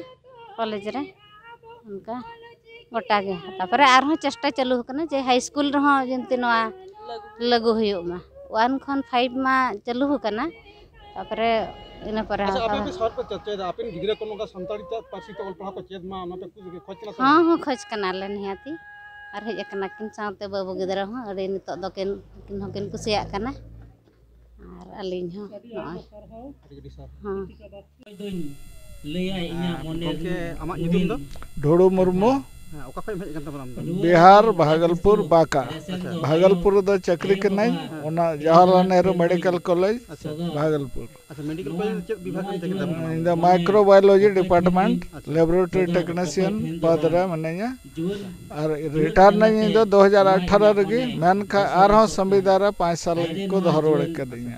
ᱠᱚᱞᱮᱡᱽ ᱨᱮ᱾ ᱚᱱᱠᱟ ᱜᱚᱴᱟ ᱜᱮ᱾ ᱛᱟᱯᱚᱨᱮ ᱟᱨᱦᱚᱸ ᱪᱮᱥᱴᱟ ᱪᱟᱹᱞᱩ ᱟᱠᱟᱱᱟ ᱡᱮ ᱦᱟᱭ ᱥᱠᱩᱞ ᱨᱮᱦᱚᱸ ᱡᱮᱢᱛᱤ ᱱᱚᱣᱟ ᱞᱟᱹᱜᱩ ᱦᱩᱭᱩᱜ ᱢᱟ᱾ ᱚᱣᱟᱱ ᱠᱷᱚᱱ ᱯᱷᱟᱭᱤᱵᱷ ᱢᱟ ᱪᱟᱹᱞᱩ ᱟᱠᱟᱱᱟ, ᱛᱟᱯᱚᱨᱮ ᱤᱱᱟᱹ ᱯᱚᱨᱮ ᱟᱪᱪᱷᱟ, ᱦᱚᱸ ᱟᱯᱮ ᱛᱟᱦᱚᱞᱮ ᱯᱮ ᱥᱟᱨ ᱯᱮ ᱪᱮᱥᱴᱟᱭᱮᱫᱟ, ᱟᱯᱮ ᱜᱤᱫᱽᱨᱟᱹ ᱠᱚ ᱱᱚᱝᱠᱟ ᱥᱟᱱᱛᱟᱲᱤ ᱛᱮ, ᱯᱟᱹᱨᱥᱤ ᱛᱮ ᱚᱞ ᱯᱟᱲᱦᱟᱣ ᱠᱚ ᱪᱮᱫ ᱢᱟ, ᱚᱱᱟ ᱯᱮ ᱠᱩ-, ᱠᱷᱚᱡᱽ ᱠᱟᱱᱟ ᱥᱮ ᱦᱚᱸ, ᱵᱟᱝ? ᱦᱚᱸ, ᱠᱷᱚᱡᱽ ᱠᱟᱱᱟᱞᱮ ᱱᱤᱦᱟᱹᱛᱤ᱾ ᱟᱨ ᱦᱮᱡ ᱟᱠᱟᱱᱟ ᱠᱤᱱ ᱥᱟᱶᱛᱮ ᱵᱟᱹᱵᱩ ᱜᱤᱫᱽᱨᱟᱹ ᱦᱚᱸ, ᱟᱹᱰᱤ ᱱᱤᱛᱚᱜ ᱫᱚ ᱠᱤᱱ, ᱩᱱᱠᱤᱱ ᱦᱚᱸᱠᱤᱱ ᱠᱩᱥᱤᱭᱟᱜ ᱠᱟᱱᱟ᱾ ᱟᱨ ᱟᱹᱞᱤᱧ ᱦᱚᱸ ᱱᱚᱜᱼᱚᱭ᱾ ᱟᱹᱰᱤ ᱟᱹᱰᱤ ᱥᱟᱨᱦᱟᱣ᱾ ᱦᱚᱸ᱾ ᱫᱩᱧ ᱞᱟᱹᱭᱟ ᱤᱧᱟᱹᱜ ᱢᱚᱱᱮ ᱜᱚᱢᱠᱮ, ᱨᱤᱱ ᱟᱢᱟᱜ ᱧᱩᱛᱩᱢ ᱫᱚ? ᱰᱷᱩᱲᱩ ᱢᱩᱨᱢᱩ᱾ ᱦᱮᱸ, ᱚᱠᱟ ᱠᱷᱚᱱ ᱮᱢ ᱦᱮᱡ ᱟᱠᱟᱱ ᱛᱟᱵᱚᱱᱟ ᱟᱢ ᱫᱚ? ᱵᱤᱦᱟᱨ, ᱵᱷᱟᱜᱚᱞᱯᱩᱨ, ᱵᱟᱸᱠᱟ᱾ ᱟᱪᱪᱷᱟ᱾ ᱵᱷᱟᱜᱚᱞᱯᱩᱨ ᱨᱮᱫᱚ ᱪᱟᱹᱠᱨᱤ ᱠᱟᱹᱱᱟᱹᱧ, ᱦᱮᱸ᱾ ᱚᱱᱟ ᱡᱟᱣᱟᱦᱚᱨᱞᱟᱞ ᱱᱮᱦᱨᱩ ᱢᱮᱰᱤᱠᱮᱞ ᱠᱚᱞᱮᱡᱽ, ᱟᱪᱪᱷᱟ᱾ ᱵᱷᱟᱜᱚᱞᱯᱩᱨ᱾ ᱟᱪᱪᱷᱟ, ᱢᱮᱰᱤᱠᱮᱞ ᱠᱚᱞᱮᱡᱽ ᱨᱮ ᱪᱮᱫ ᱵᱤᱵᱷᱟᱜᱽ ᱮᱢ ᱛᱟᱦᱮᱸ ᱠᱟᱱ ᱛᱟᱵᱚᱱᱟ? ᱤᱧ ᱫᱚ ᱢᱟᱭᱠᱨᱳᱵᱟᱭᱳᱞᱚᱡᱤ ᱰᱤᱯᱟᱨᱴᱢᱮᱱᱴ, ᱟᱪᱪᱷᱟ᱾ ᱞᱮᱵᱚᱨᱮᱴᱚᱨᱤ ᱴᱮᱠᱱᱤᱥᱤᱭᱟᱱ ᱯᱚᱫᱽ ᱨᱮ ᱢᱤᱱᱟᱹᱧᱟ᱾ ᱟᱨ ᱨᱤᱴᱟᱭᱟᱨ ᱱᱟᱹᱧ ᱤᱧ ᱫᱚ ᱫᱩ ᱦᱟᱡᱟᱨ ᱟᱴᱷᱟᱨᱚ ᱨᱮᱜᱮ, ᱢᱮᱱᱠᱷᱟᱱ ᱟᱨᱦᱚᱸ ᱥᱚᱝᱵᱤᱫᱷᱟᱱ ᱨᱮ ᱯᱟᱸᱪ ᱥᱟᱞ ᱠᱚ ᱫᱚᱦᱚ ᱨᱩᱣᱟᱹᱲ ᱠᱟᱹᱫᱤᱧᱟ᱾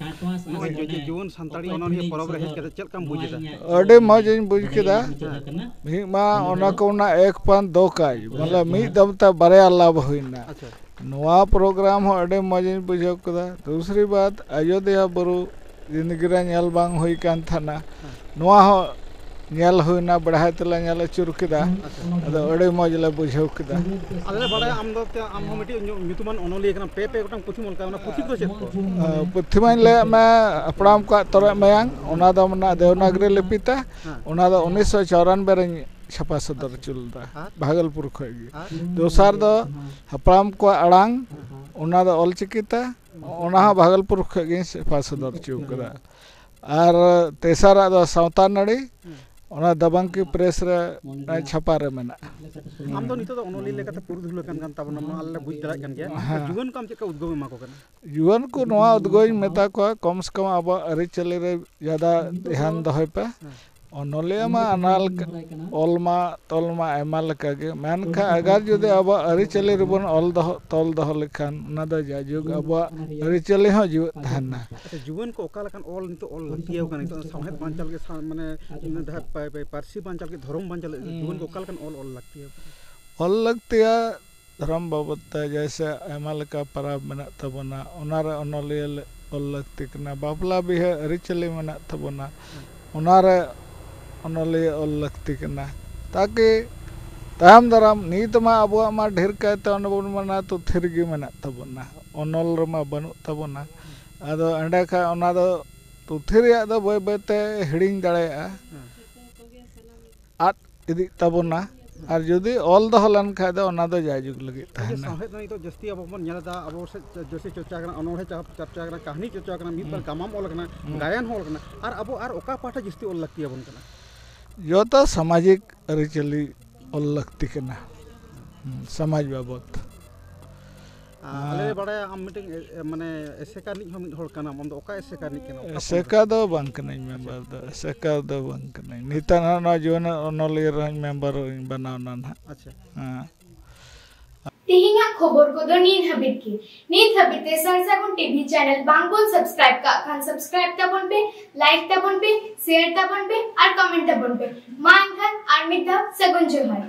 ᱱᱚᱜᱼᱚᱭ ᱡᱮ, ᱡᱮ ᱡᱩᱣᱟᱹᱱ ᱥᱟᱱᱛᱟᱲᱤ ᱚᱱᱚᱞᱤᱭᱟᱹ ᱯᱚᱨᱚᱵᱽ ᱨᱮ ᱦᱮᱡ ᱠᱟᱛᱮ ᱪᱮᱫ ᱞᱮᱠᱟᱢ ᱵᱩᱡ ᱮᱫᱟ? ᱟᱹᱰᱤ ᱢᱚᱡᱽ ᱤᱧ ᱵᱩᱡᱽ ᱠᱮᱫᱟ᱾ ᱦᱮᱸ᱾ ᱢᱤᱫ ᱢᱟ ᱚᱱᱟ ᱠᱚ ᱚᱱᱟ ᱮᱠ ᱯᱟᱱ ᱫᱚ ᱠᱟᱡᱽ, ᱢᱟᱱᱮ ᱢᱤᱫ ᱫᱚᱢ ᱛᱮ ᱵᱟᱨᱭᱟ ᱞᱟᱵᱷ ᱦᱩᱭᱱᱟ᱾ ᱟᱪᱪᱷᱟ᱾ ᱱᱚᱣᱟ ᱯᱨᱳᱜᱨᱟᱢ ᱦᱚᱸ ᱟᱹᱰᱤ ᱢᱚᱡᱽ ᱤᱧ ᱵᱩᱡᱷᱟᱹᱣ ᱠᱮᱫᱟ᱾ ᱫᱩᱥᱨᱤ ᱵᱟᱛ, ᱟᱡᱳᱫᱤᱭᱟ ᱵᱩᱨᱩ ᱡᱤᱱᱫᱮᱜᱤ ᱨᱮ ᱧᱮᱞ ᱵᱟᱝ ᱦᱩᱭ ᱠᱟᱱ ᱛᱟᱦᱮᱱᱟ᱾ ᱦᱮᱸ᱾ ᱱᱚᱣᱟ ᱦᱚᱸ ᱧᱮᱞ ᱦᱩᱭᱱᱟ, ᱵᱮᱲᱦᱟᱭ ᱛᱮᱞᱮ ᱧᱮᱞ ᱟᱹᱪᱩᱨ ᱠᱮᱫᱟ᱾ ᱟᱪᱪᱷᱟ᱾ ᱟᱫᱚ ᱟᱹᱰᱤ ᱢᱚᱡᱽ ᱞᱮ ᱵᱩᱡᱷᱟᱹᱣ ᱠᱮᱫᱟ᱾ ᱟᱞᱮ ᱞᱮ ᱵᱟᱲᱟᱭᱟ ᱟᱢ ᱫᱚ ᱛᱮ-, ᱟᱢ ᱦᱚᱸ ᱢᱤᱫᱴᱤᱡ ᱧᱩ-, ᱧᱩᱛᱩᱢᱟᱱ ᱚᱱᱚᱞᱤᱭᱟᱹ ᱠᱟᱱᱟᱢ᱾ ᱯᱮ, ᱯᱮ ᱜᱚᱴᱟᱝ ᱯᱩᱛᱷᱤᱢ ᱚᱞ ᱠᱟᱜᱼᱟ, ᱚᱱᱟ ᱯᱩᱛᱷᱤ ᱠᱚᱫᱚ ᱪᱮᱫ ᱠᱚ? ᱟᱸ, ᱯᱩᱛᱷᱤ ᱢᱟᱧ ᱞᱟᱹᱭᱟᱫ ᱢᱮ, ᱦᱟᱯᱲᱟᱢ ᱠᱚᱣᱟᱜ ᱛᱚᱨᱚᱡ ᱢᱟᱭᱟᱝ, ᱚᱱᱟ ᱫᱚ ᱢᱮᱱᱟᱜᱼᱟ ᱫᱮᱣᱱᱟᱜᱽᱨᱤ ᱞᱤᱯᱤ ᱛᱮ, ᱦᱮᱸ᱾ ᱚᱱᱟ ᱫᱚ ᱩᱱᱤᱥᱥᱚ ᱪᱚᱣᱨᱟᱱᱵᱮ ᱨᱮᱧ ᱪᱷᱟᱯᱟ ᱥᱚᱫᱚᱨ ᱦᱚᱪᱚ ᱞᱮᱫᱟ, ᱟᱨ? ᱵᱷᱟᱜᱚᱞᱯᱩᱨ ᱠᱷᱚᱡ ᱜᱮ᱾ ᱟᱨ? ᱫᱚᱥᱟᱨ ᱫᱚ ᱦᱟᱯᱲᱟᱢ ᱠᱚᱣᱟᱜ ᱟᱲᱟᱝ, ᱦᱮᱸ᱾ ᱚᱱᱟ ᱫᱚ ᱚᱞᱪᱤᱠᱤ ᱛᱮ, ᱚᱱᱟ ᱦᱚᱸ ᱵᱷᱟᱜᱚᱞᱯᱩᱨ ᱠᱷᱚᱡ ᱜᱤᱧ ᱪᱷᱟᱯᱟ ᱥᱚᱫᱚᱨ ᱦᱚᱪᱚ ᱠᱟᱫᱟ᱾ ᱟᱨ ᱛᱮᱥᱟᱨᱟᱜ ᱫᱚ ᱥᱟᱶᱛᱟ ᱱᱟᱹᱲᱤ, ᱦᱩᱸ᱾ ᱚᱱᱟ ᱫᱟᱵᱟᱝᱠᱤ ᱯᱨᱮᱥ ᱨᱮ ᱪᱷᱟᱯᱟ ᱨᱮ ᱢᱮᱱᱟᱜᱼᱟ᱾ ᱟᱢ ᱫᱚ ᱱᱤᱛᱚᱜ ᱫᱚ ᱚᱱᱚᱞᱤᱭᱟᱹ ᱞᱮᱠᱟᱛᱮ ᱯᱩᱨᱩᱫᱷᱩᱞ ᱟᱠᱟᱱ ᱠᱟᱱ ᱛᱟᱵᱚᱱᱟᱢ, ᱟᱞᱮ ᱞᱮ ᱵᱩᱡᱽ ᱫᱟᱲᱮᱭᱟᱜ ᱠᱟᱱ ᱜᱮᱭᱟ᱾ ᱦᱮᱸ᱾ ᱡᱩᱣᱟᱹᱱ ᱠᱚ ᱟᱢ ᱪᱮᱫ ᱞᱮᱠᱟ ᱩᱫᱽᱜᱟᱹᱣ ᱮᱢᱟ ᱠᱚ ᱠᱟᱱᱟ? ᱡᱩᱣᱟᱹᱱ ᱠᱚ ᱱᱚᱣᱟ ᱩᱫᱽᱜᱟᱹᱣ ᱤᱧ ᱢᱮᱛᱟ ᱠᱚᱣᱟ, ᱠᱚᱢ ᱥᱮ ᱠᱚᱢ ᱟᱵᱚᱣᱟᱜ ᱟᱹᱨᱤᱪᱟᱹᱞᱤ ᱨᱮ ᱡᱟᱫᱟ ᱫᱷᱮᱭᱟᱱ ᱫᱚᱦᱚᱭ ᱯᱮ᱾ ᱦᱮᱸ᱾ ᱚᱱᱚᱞᱤᱭᱟᱹ ᱢᱟ ᱟᱱᱟ ᱞᱮᱠᱟ, ᱚᱞ ᱢᱟ ᱛᱚᱞ ᱢᱟ ᱟᱭᱢᱟ ᱞᱮᱠᱟ ᱜᱮ, ᱢᱮᱱᱠᱷᱟᱱ ᱟᱜᱟᱨ ᱡᱩᱫᱤ ᱟᱵᱚᱣᱟᱜ ᱟᱹᱨᱤᱪᱟᱹᱞᱤ ᱨᱮᱵᱚᱱ ᱚᱞ ᱫᱚᱦᱚ, ᱛᱚᱞ ᱫᱚᱦᱚ ᱞᱮᱠᱷᱟᱱ, ᱚᱱᱟ ᱫᱚ ᱡᱟᱭᱡᱩᱜᱽ ᱟᱵᱚᱣᱟᱜ ᱟᱹᱨᱤᱪᱟᱹᱞᱤ ᱦᱚᱸ ᱡᱤᱣᱮᱫ ᱛᱟᱦᱮᱱᱟ᱾ ᱟᱪᱪᱷᱟ, ᱡᱩᱣᱟᱹᱱ ᱠᱚ ᱚᱠᱟ ᱞᱮᱠᱟᱱ ᱚᱞ ᱱᱤᱛᱚᱜ ᱚᱞ ᱞᱟᱹᱠᱛᱤᱭᱟ ᱠᱟᱱᱟ? ᱱᱤᱛᱚᱜ ᱥᱟᱶᱦᱮᱫ ᱵᱟᱧᱪᱟᱣ ᱞᱟᱹᱜᱤᱫ, ᱥᱟᱶ-, ᱢᱟᱱᱮ ᱡᱟᱦᱟᱸ ᱯᱟ-, ᱯᱟ-, ᱯᱟᱹᱨᱥᱤ ᱵᱟᱧᱪᱟᱣ ᱞᱟᱹᱜᱤᱫ, ᱫᱷᱚᱨᱚᱢ ᱵᱟᱧᱪᱟᱣ ᱞᱟᱹᱜᱤᱫ, ᱡᱩᱣᱟᱹᱱ ᱠᱚ ᱚᱠᱟ ᱞᱮᱠᱟᱱ ᱚᱞ ᱚᱞ ᱞᱟᱹᱠᱛᱤᱭᱟ ᱠᱟᱱᱟ? ᱚᱞ ᱞᱟᱹᱠᱛᱤᱭᱟ ᱫᱷᱚᱨᱚᱢ ᱵᱟᱵᱚᱫ ᱛᱮ, ᱡᱮᱭᱥᱮ ᱟᱭᱢᱟ ᱞᱮᱠᱟ ᱯᱟᱨᱟᱵᱽ ᱢᱮᱱᱟᱜ ᱛᱟᱵᱚᱱᱟ, ᱚᱱᱟᱨᱮ ᱚᱱᱚᱞᱤᱭᱟᱹ ᱞᱮ-, ᱚᱞ ᱞᱟᱹᱠᱛᱤ ᱠᱟᱱᱟ᱾ ᱵᱟᱯᱞᱟ ᱵᱤᱦᱟᱹ ᱟᱹᱨᱤᱪᱟᱹᱞᱤ ᱢᱮᱱᱟᱜ ᱛᱟᱵᱚᱱᱟ, ᱚᱱᱟᱨᱮ ᱚᱱᱚᱞᱤᱭᱟᱹ ᱚᱞ ᱞᱟᱹᱠᱛᱤ ᱠᱟᱱᱟ, ᱛᱟᱠᱤ ᱛᱟᱭᱚᱢ ᱫᱟᱨᱟᱢ, ᱱᱤᱛ ᱢᱟ ᱟᱵᱚᱣᱟᱜ ᱢᱟ ᱰᱷᱮᱨ ᱠᱟᱭᱛᱮ ᱚᱱᱮ ᱵᱚᱱ ᱢᱮᱱᱟ ᱛᱩᱛᱷᱤ ᱨᱮᱜᱮ ᱢᱮᱱᱟᱜ ᱛᱟᱵᱚᱱᱟ, ᱚᱱᱚᱞ ᱨᱮᱢᱟ ᱵᱟᱹᱱᱩᱜ ᱛᱟᱵᱚᱱᱟ᱾ ᱟᱫᱚ ᱮᱸᱰᱮ ᱠᱷᱟᱱ ᱚᱱᱟ ᱫᱚ ᱛᱩᱛᱷᱤ ᱨᱮᱭᱟᱜ ᱫᱚ ᱵᱟᱹᱭ ᱵᱟᱹᱭᱛᱮ ᱦᱤᱲᱤᱧ ᱫᱟᱲᱮᱭᱟᱜᱼᱟ, ᱟᱫ ᱤᱫᱤᱜ ᱛᱟᱵᱚᱱᱟ᱾ ᱟᱨ ᱡᱩᱫᱤ ᱚᱞ ᱫᱚᱦᱚ ᱞᱮᱱ ᱠᱷᱟᱱ ᱫᱚ ᱚᱱᱟ ᱫᱚ ᱡᱟᱭᱡᱩᱜᱽ ᱞᱟᱹᱜᱤᱫ ᱡᱮ ᱛᱟᱦᱮᱱᱟ᱾ ᱥᱟᱶᱦᱮᱫ ᱫᱚ ᱱᱤᱛᱚᱜ ᱡᱟᱹᱥᱛᱤ ᱟᱵᱚ ᱵᱚᱱ ᱧᱮᱞ ᱮᱫᱟ, ᱟᱵᱚ ᱥᱮᱫ ᱡᱟᱹᱥᱛᱤ ᱪᱚᱨᱪᱟ ᱠᱟᱱᱟ, ᱚᱱᱚᱬᱦᱮ ᱪᱟ-, ᱪᱚᱨᱪᱟ ᱠᱟᱱᱟ, ᱠᱟᱹᱦᱱᱤ ᱪᱚᱨᱪᱟ ᱠᱟᱱᱟ, ᱢᱤᱫ ᱵᱟᱨ ᱜᱟᱢᱟᱢ ᱚᱞ ᱠᱟᱱᱟ, ᱜᱟᱭᱟᱱ ᱦᱚᱸ ᱚᱞ ᱠᱟᱱᱟ, ᱟᱨ ᱟᱵᱚ ᱟᱨ ᱚᱠᱟ ᱯᱟᱦᱴᱟ ᱡᱟᱹᱥᱛᱤ ᱚᱞ ᱞᱟᱹᱠᱛᱤ ᱟᱵᱚᱱ ᱠᱟᱱᱟ? ᱡᱚᱛᱚ ᱥᱟᱢᱟᱡᱤᱠ ᱟᱹᱨᱤᱪᱟᱹᱞᱤ ᱚᱞ ᱞᱟᱹᱠᱛᱤ ᱠᱟᱱᱟ, ᱦᱩᱸ, ᱥᱚᱢᱟᱡᱽ ᱵᱟᱵᱚᱛ᱾ ᱟᱨ ᱟᱞᱮ ᱞᱮ ᱵᱟᱲᱟᱭᱟ ᱟᱢ ᱢᱤᱫᱴᱮᱱ ᱮ-, ᱮ-, ᱢᱟᱱᱮ ᱮᱥᱮᱠᱟ ᱨᱤᱱᱤᱡ ᱦᱚᱸ ᱢᱤᱫ ᱦᱚᱲ ᱠᱟᱱᱟᱢ, ᱟᱢ ᱫᱚ ᱚᱠᱟ ᱮᱥᱮᱠᱟ ᱨᱤᱱᱤᱡ ᱠᱟᱱᱟᱢ? ᱚᱠᱟ ᱯᱚᱱᱚᱛ? ᱮᱥᱮᱠᱟ ᱫᱚ ᱵᱟᱝ ᱠᱟᱹᱱᱟᱹᱧ, ᱢᱮᱢᱵᱟᱨ ᱫᱚ ᱮᱥᱮᱠᱟ ᱫᱚ ᱵᱟᱝ ᱠᱟᱹᱱᱟᱹᱧ᱾ ᱱᱤᱛᱚᱜ ᱦᱚᱸ ᱱᱚᱣᱟ ᱡᱩᱣᱟᱹᱱ ᱚᱱᱚᱞᱤᱭᱟᱹ ᱨᱮᱦᱚᱸᱧ ᱢᱮᱢᱵᱟᱨ ᱤᱧ ᱵᱮᱱᱟᱣ ᱮᱱᱟ ᱱᱟᱦᱟᱜ᱾ ᱟᱪᱪᱷᱟ᱾ ᱦᱮᱸ᱾ ᱛᱮᱦᱮᱧᱟᱜ ᱠᱷᱚᱵᱚᱨ ᱠᱚᱫᱚ ᱱᱤᱛ ᱦᱟᱹᱵᱤᱡ ᱜᱮ᱾ ᱱᱤᱛ ᱦᱟᱹᱵᱤᱡ ᱛᱮ ᱥᱟᱨ ᱥᱟᱹᱜᱩᱱ ᱴᱤᱵᱷᱤ ᱪᱮᱱᱮᱞ ᱵᱟᱝ ᱵᱚᱱ ᱥᱟᱵᱥᱠᱨᱟᱭᱤᱵ ᱠᱟᱜ ᱠᱷᱟᱱ ᱥᱟᱵᱥᱠᱨᱟᱭᱤᱵ ᱛᱟᱵᱚᱱ ᱯᱮ, ᱞᱟᱭᱤᱠ ᱛᱟᱵᱚᱱ ᱯᱮ, ᱥᱮᱭᱟᱨ ᱛᱟᱵᱚᱱ ᱯᱮ ᱟᱨ ᱠᱚᱢᱮᱱᱴ ᱛᱟᱵᱚᱱ ᱯᱮ᱾ ᱢᱟ ᱮᱱᱠᱷᱟᱱ ᱟᱨ ᱢᱤᱫ ᱫᱷᱟᱣ ᱥᱟᱹᱜᱩᱱ ᱡᱚᱦᱟᱨ᱾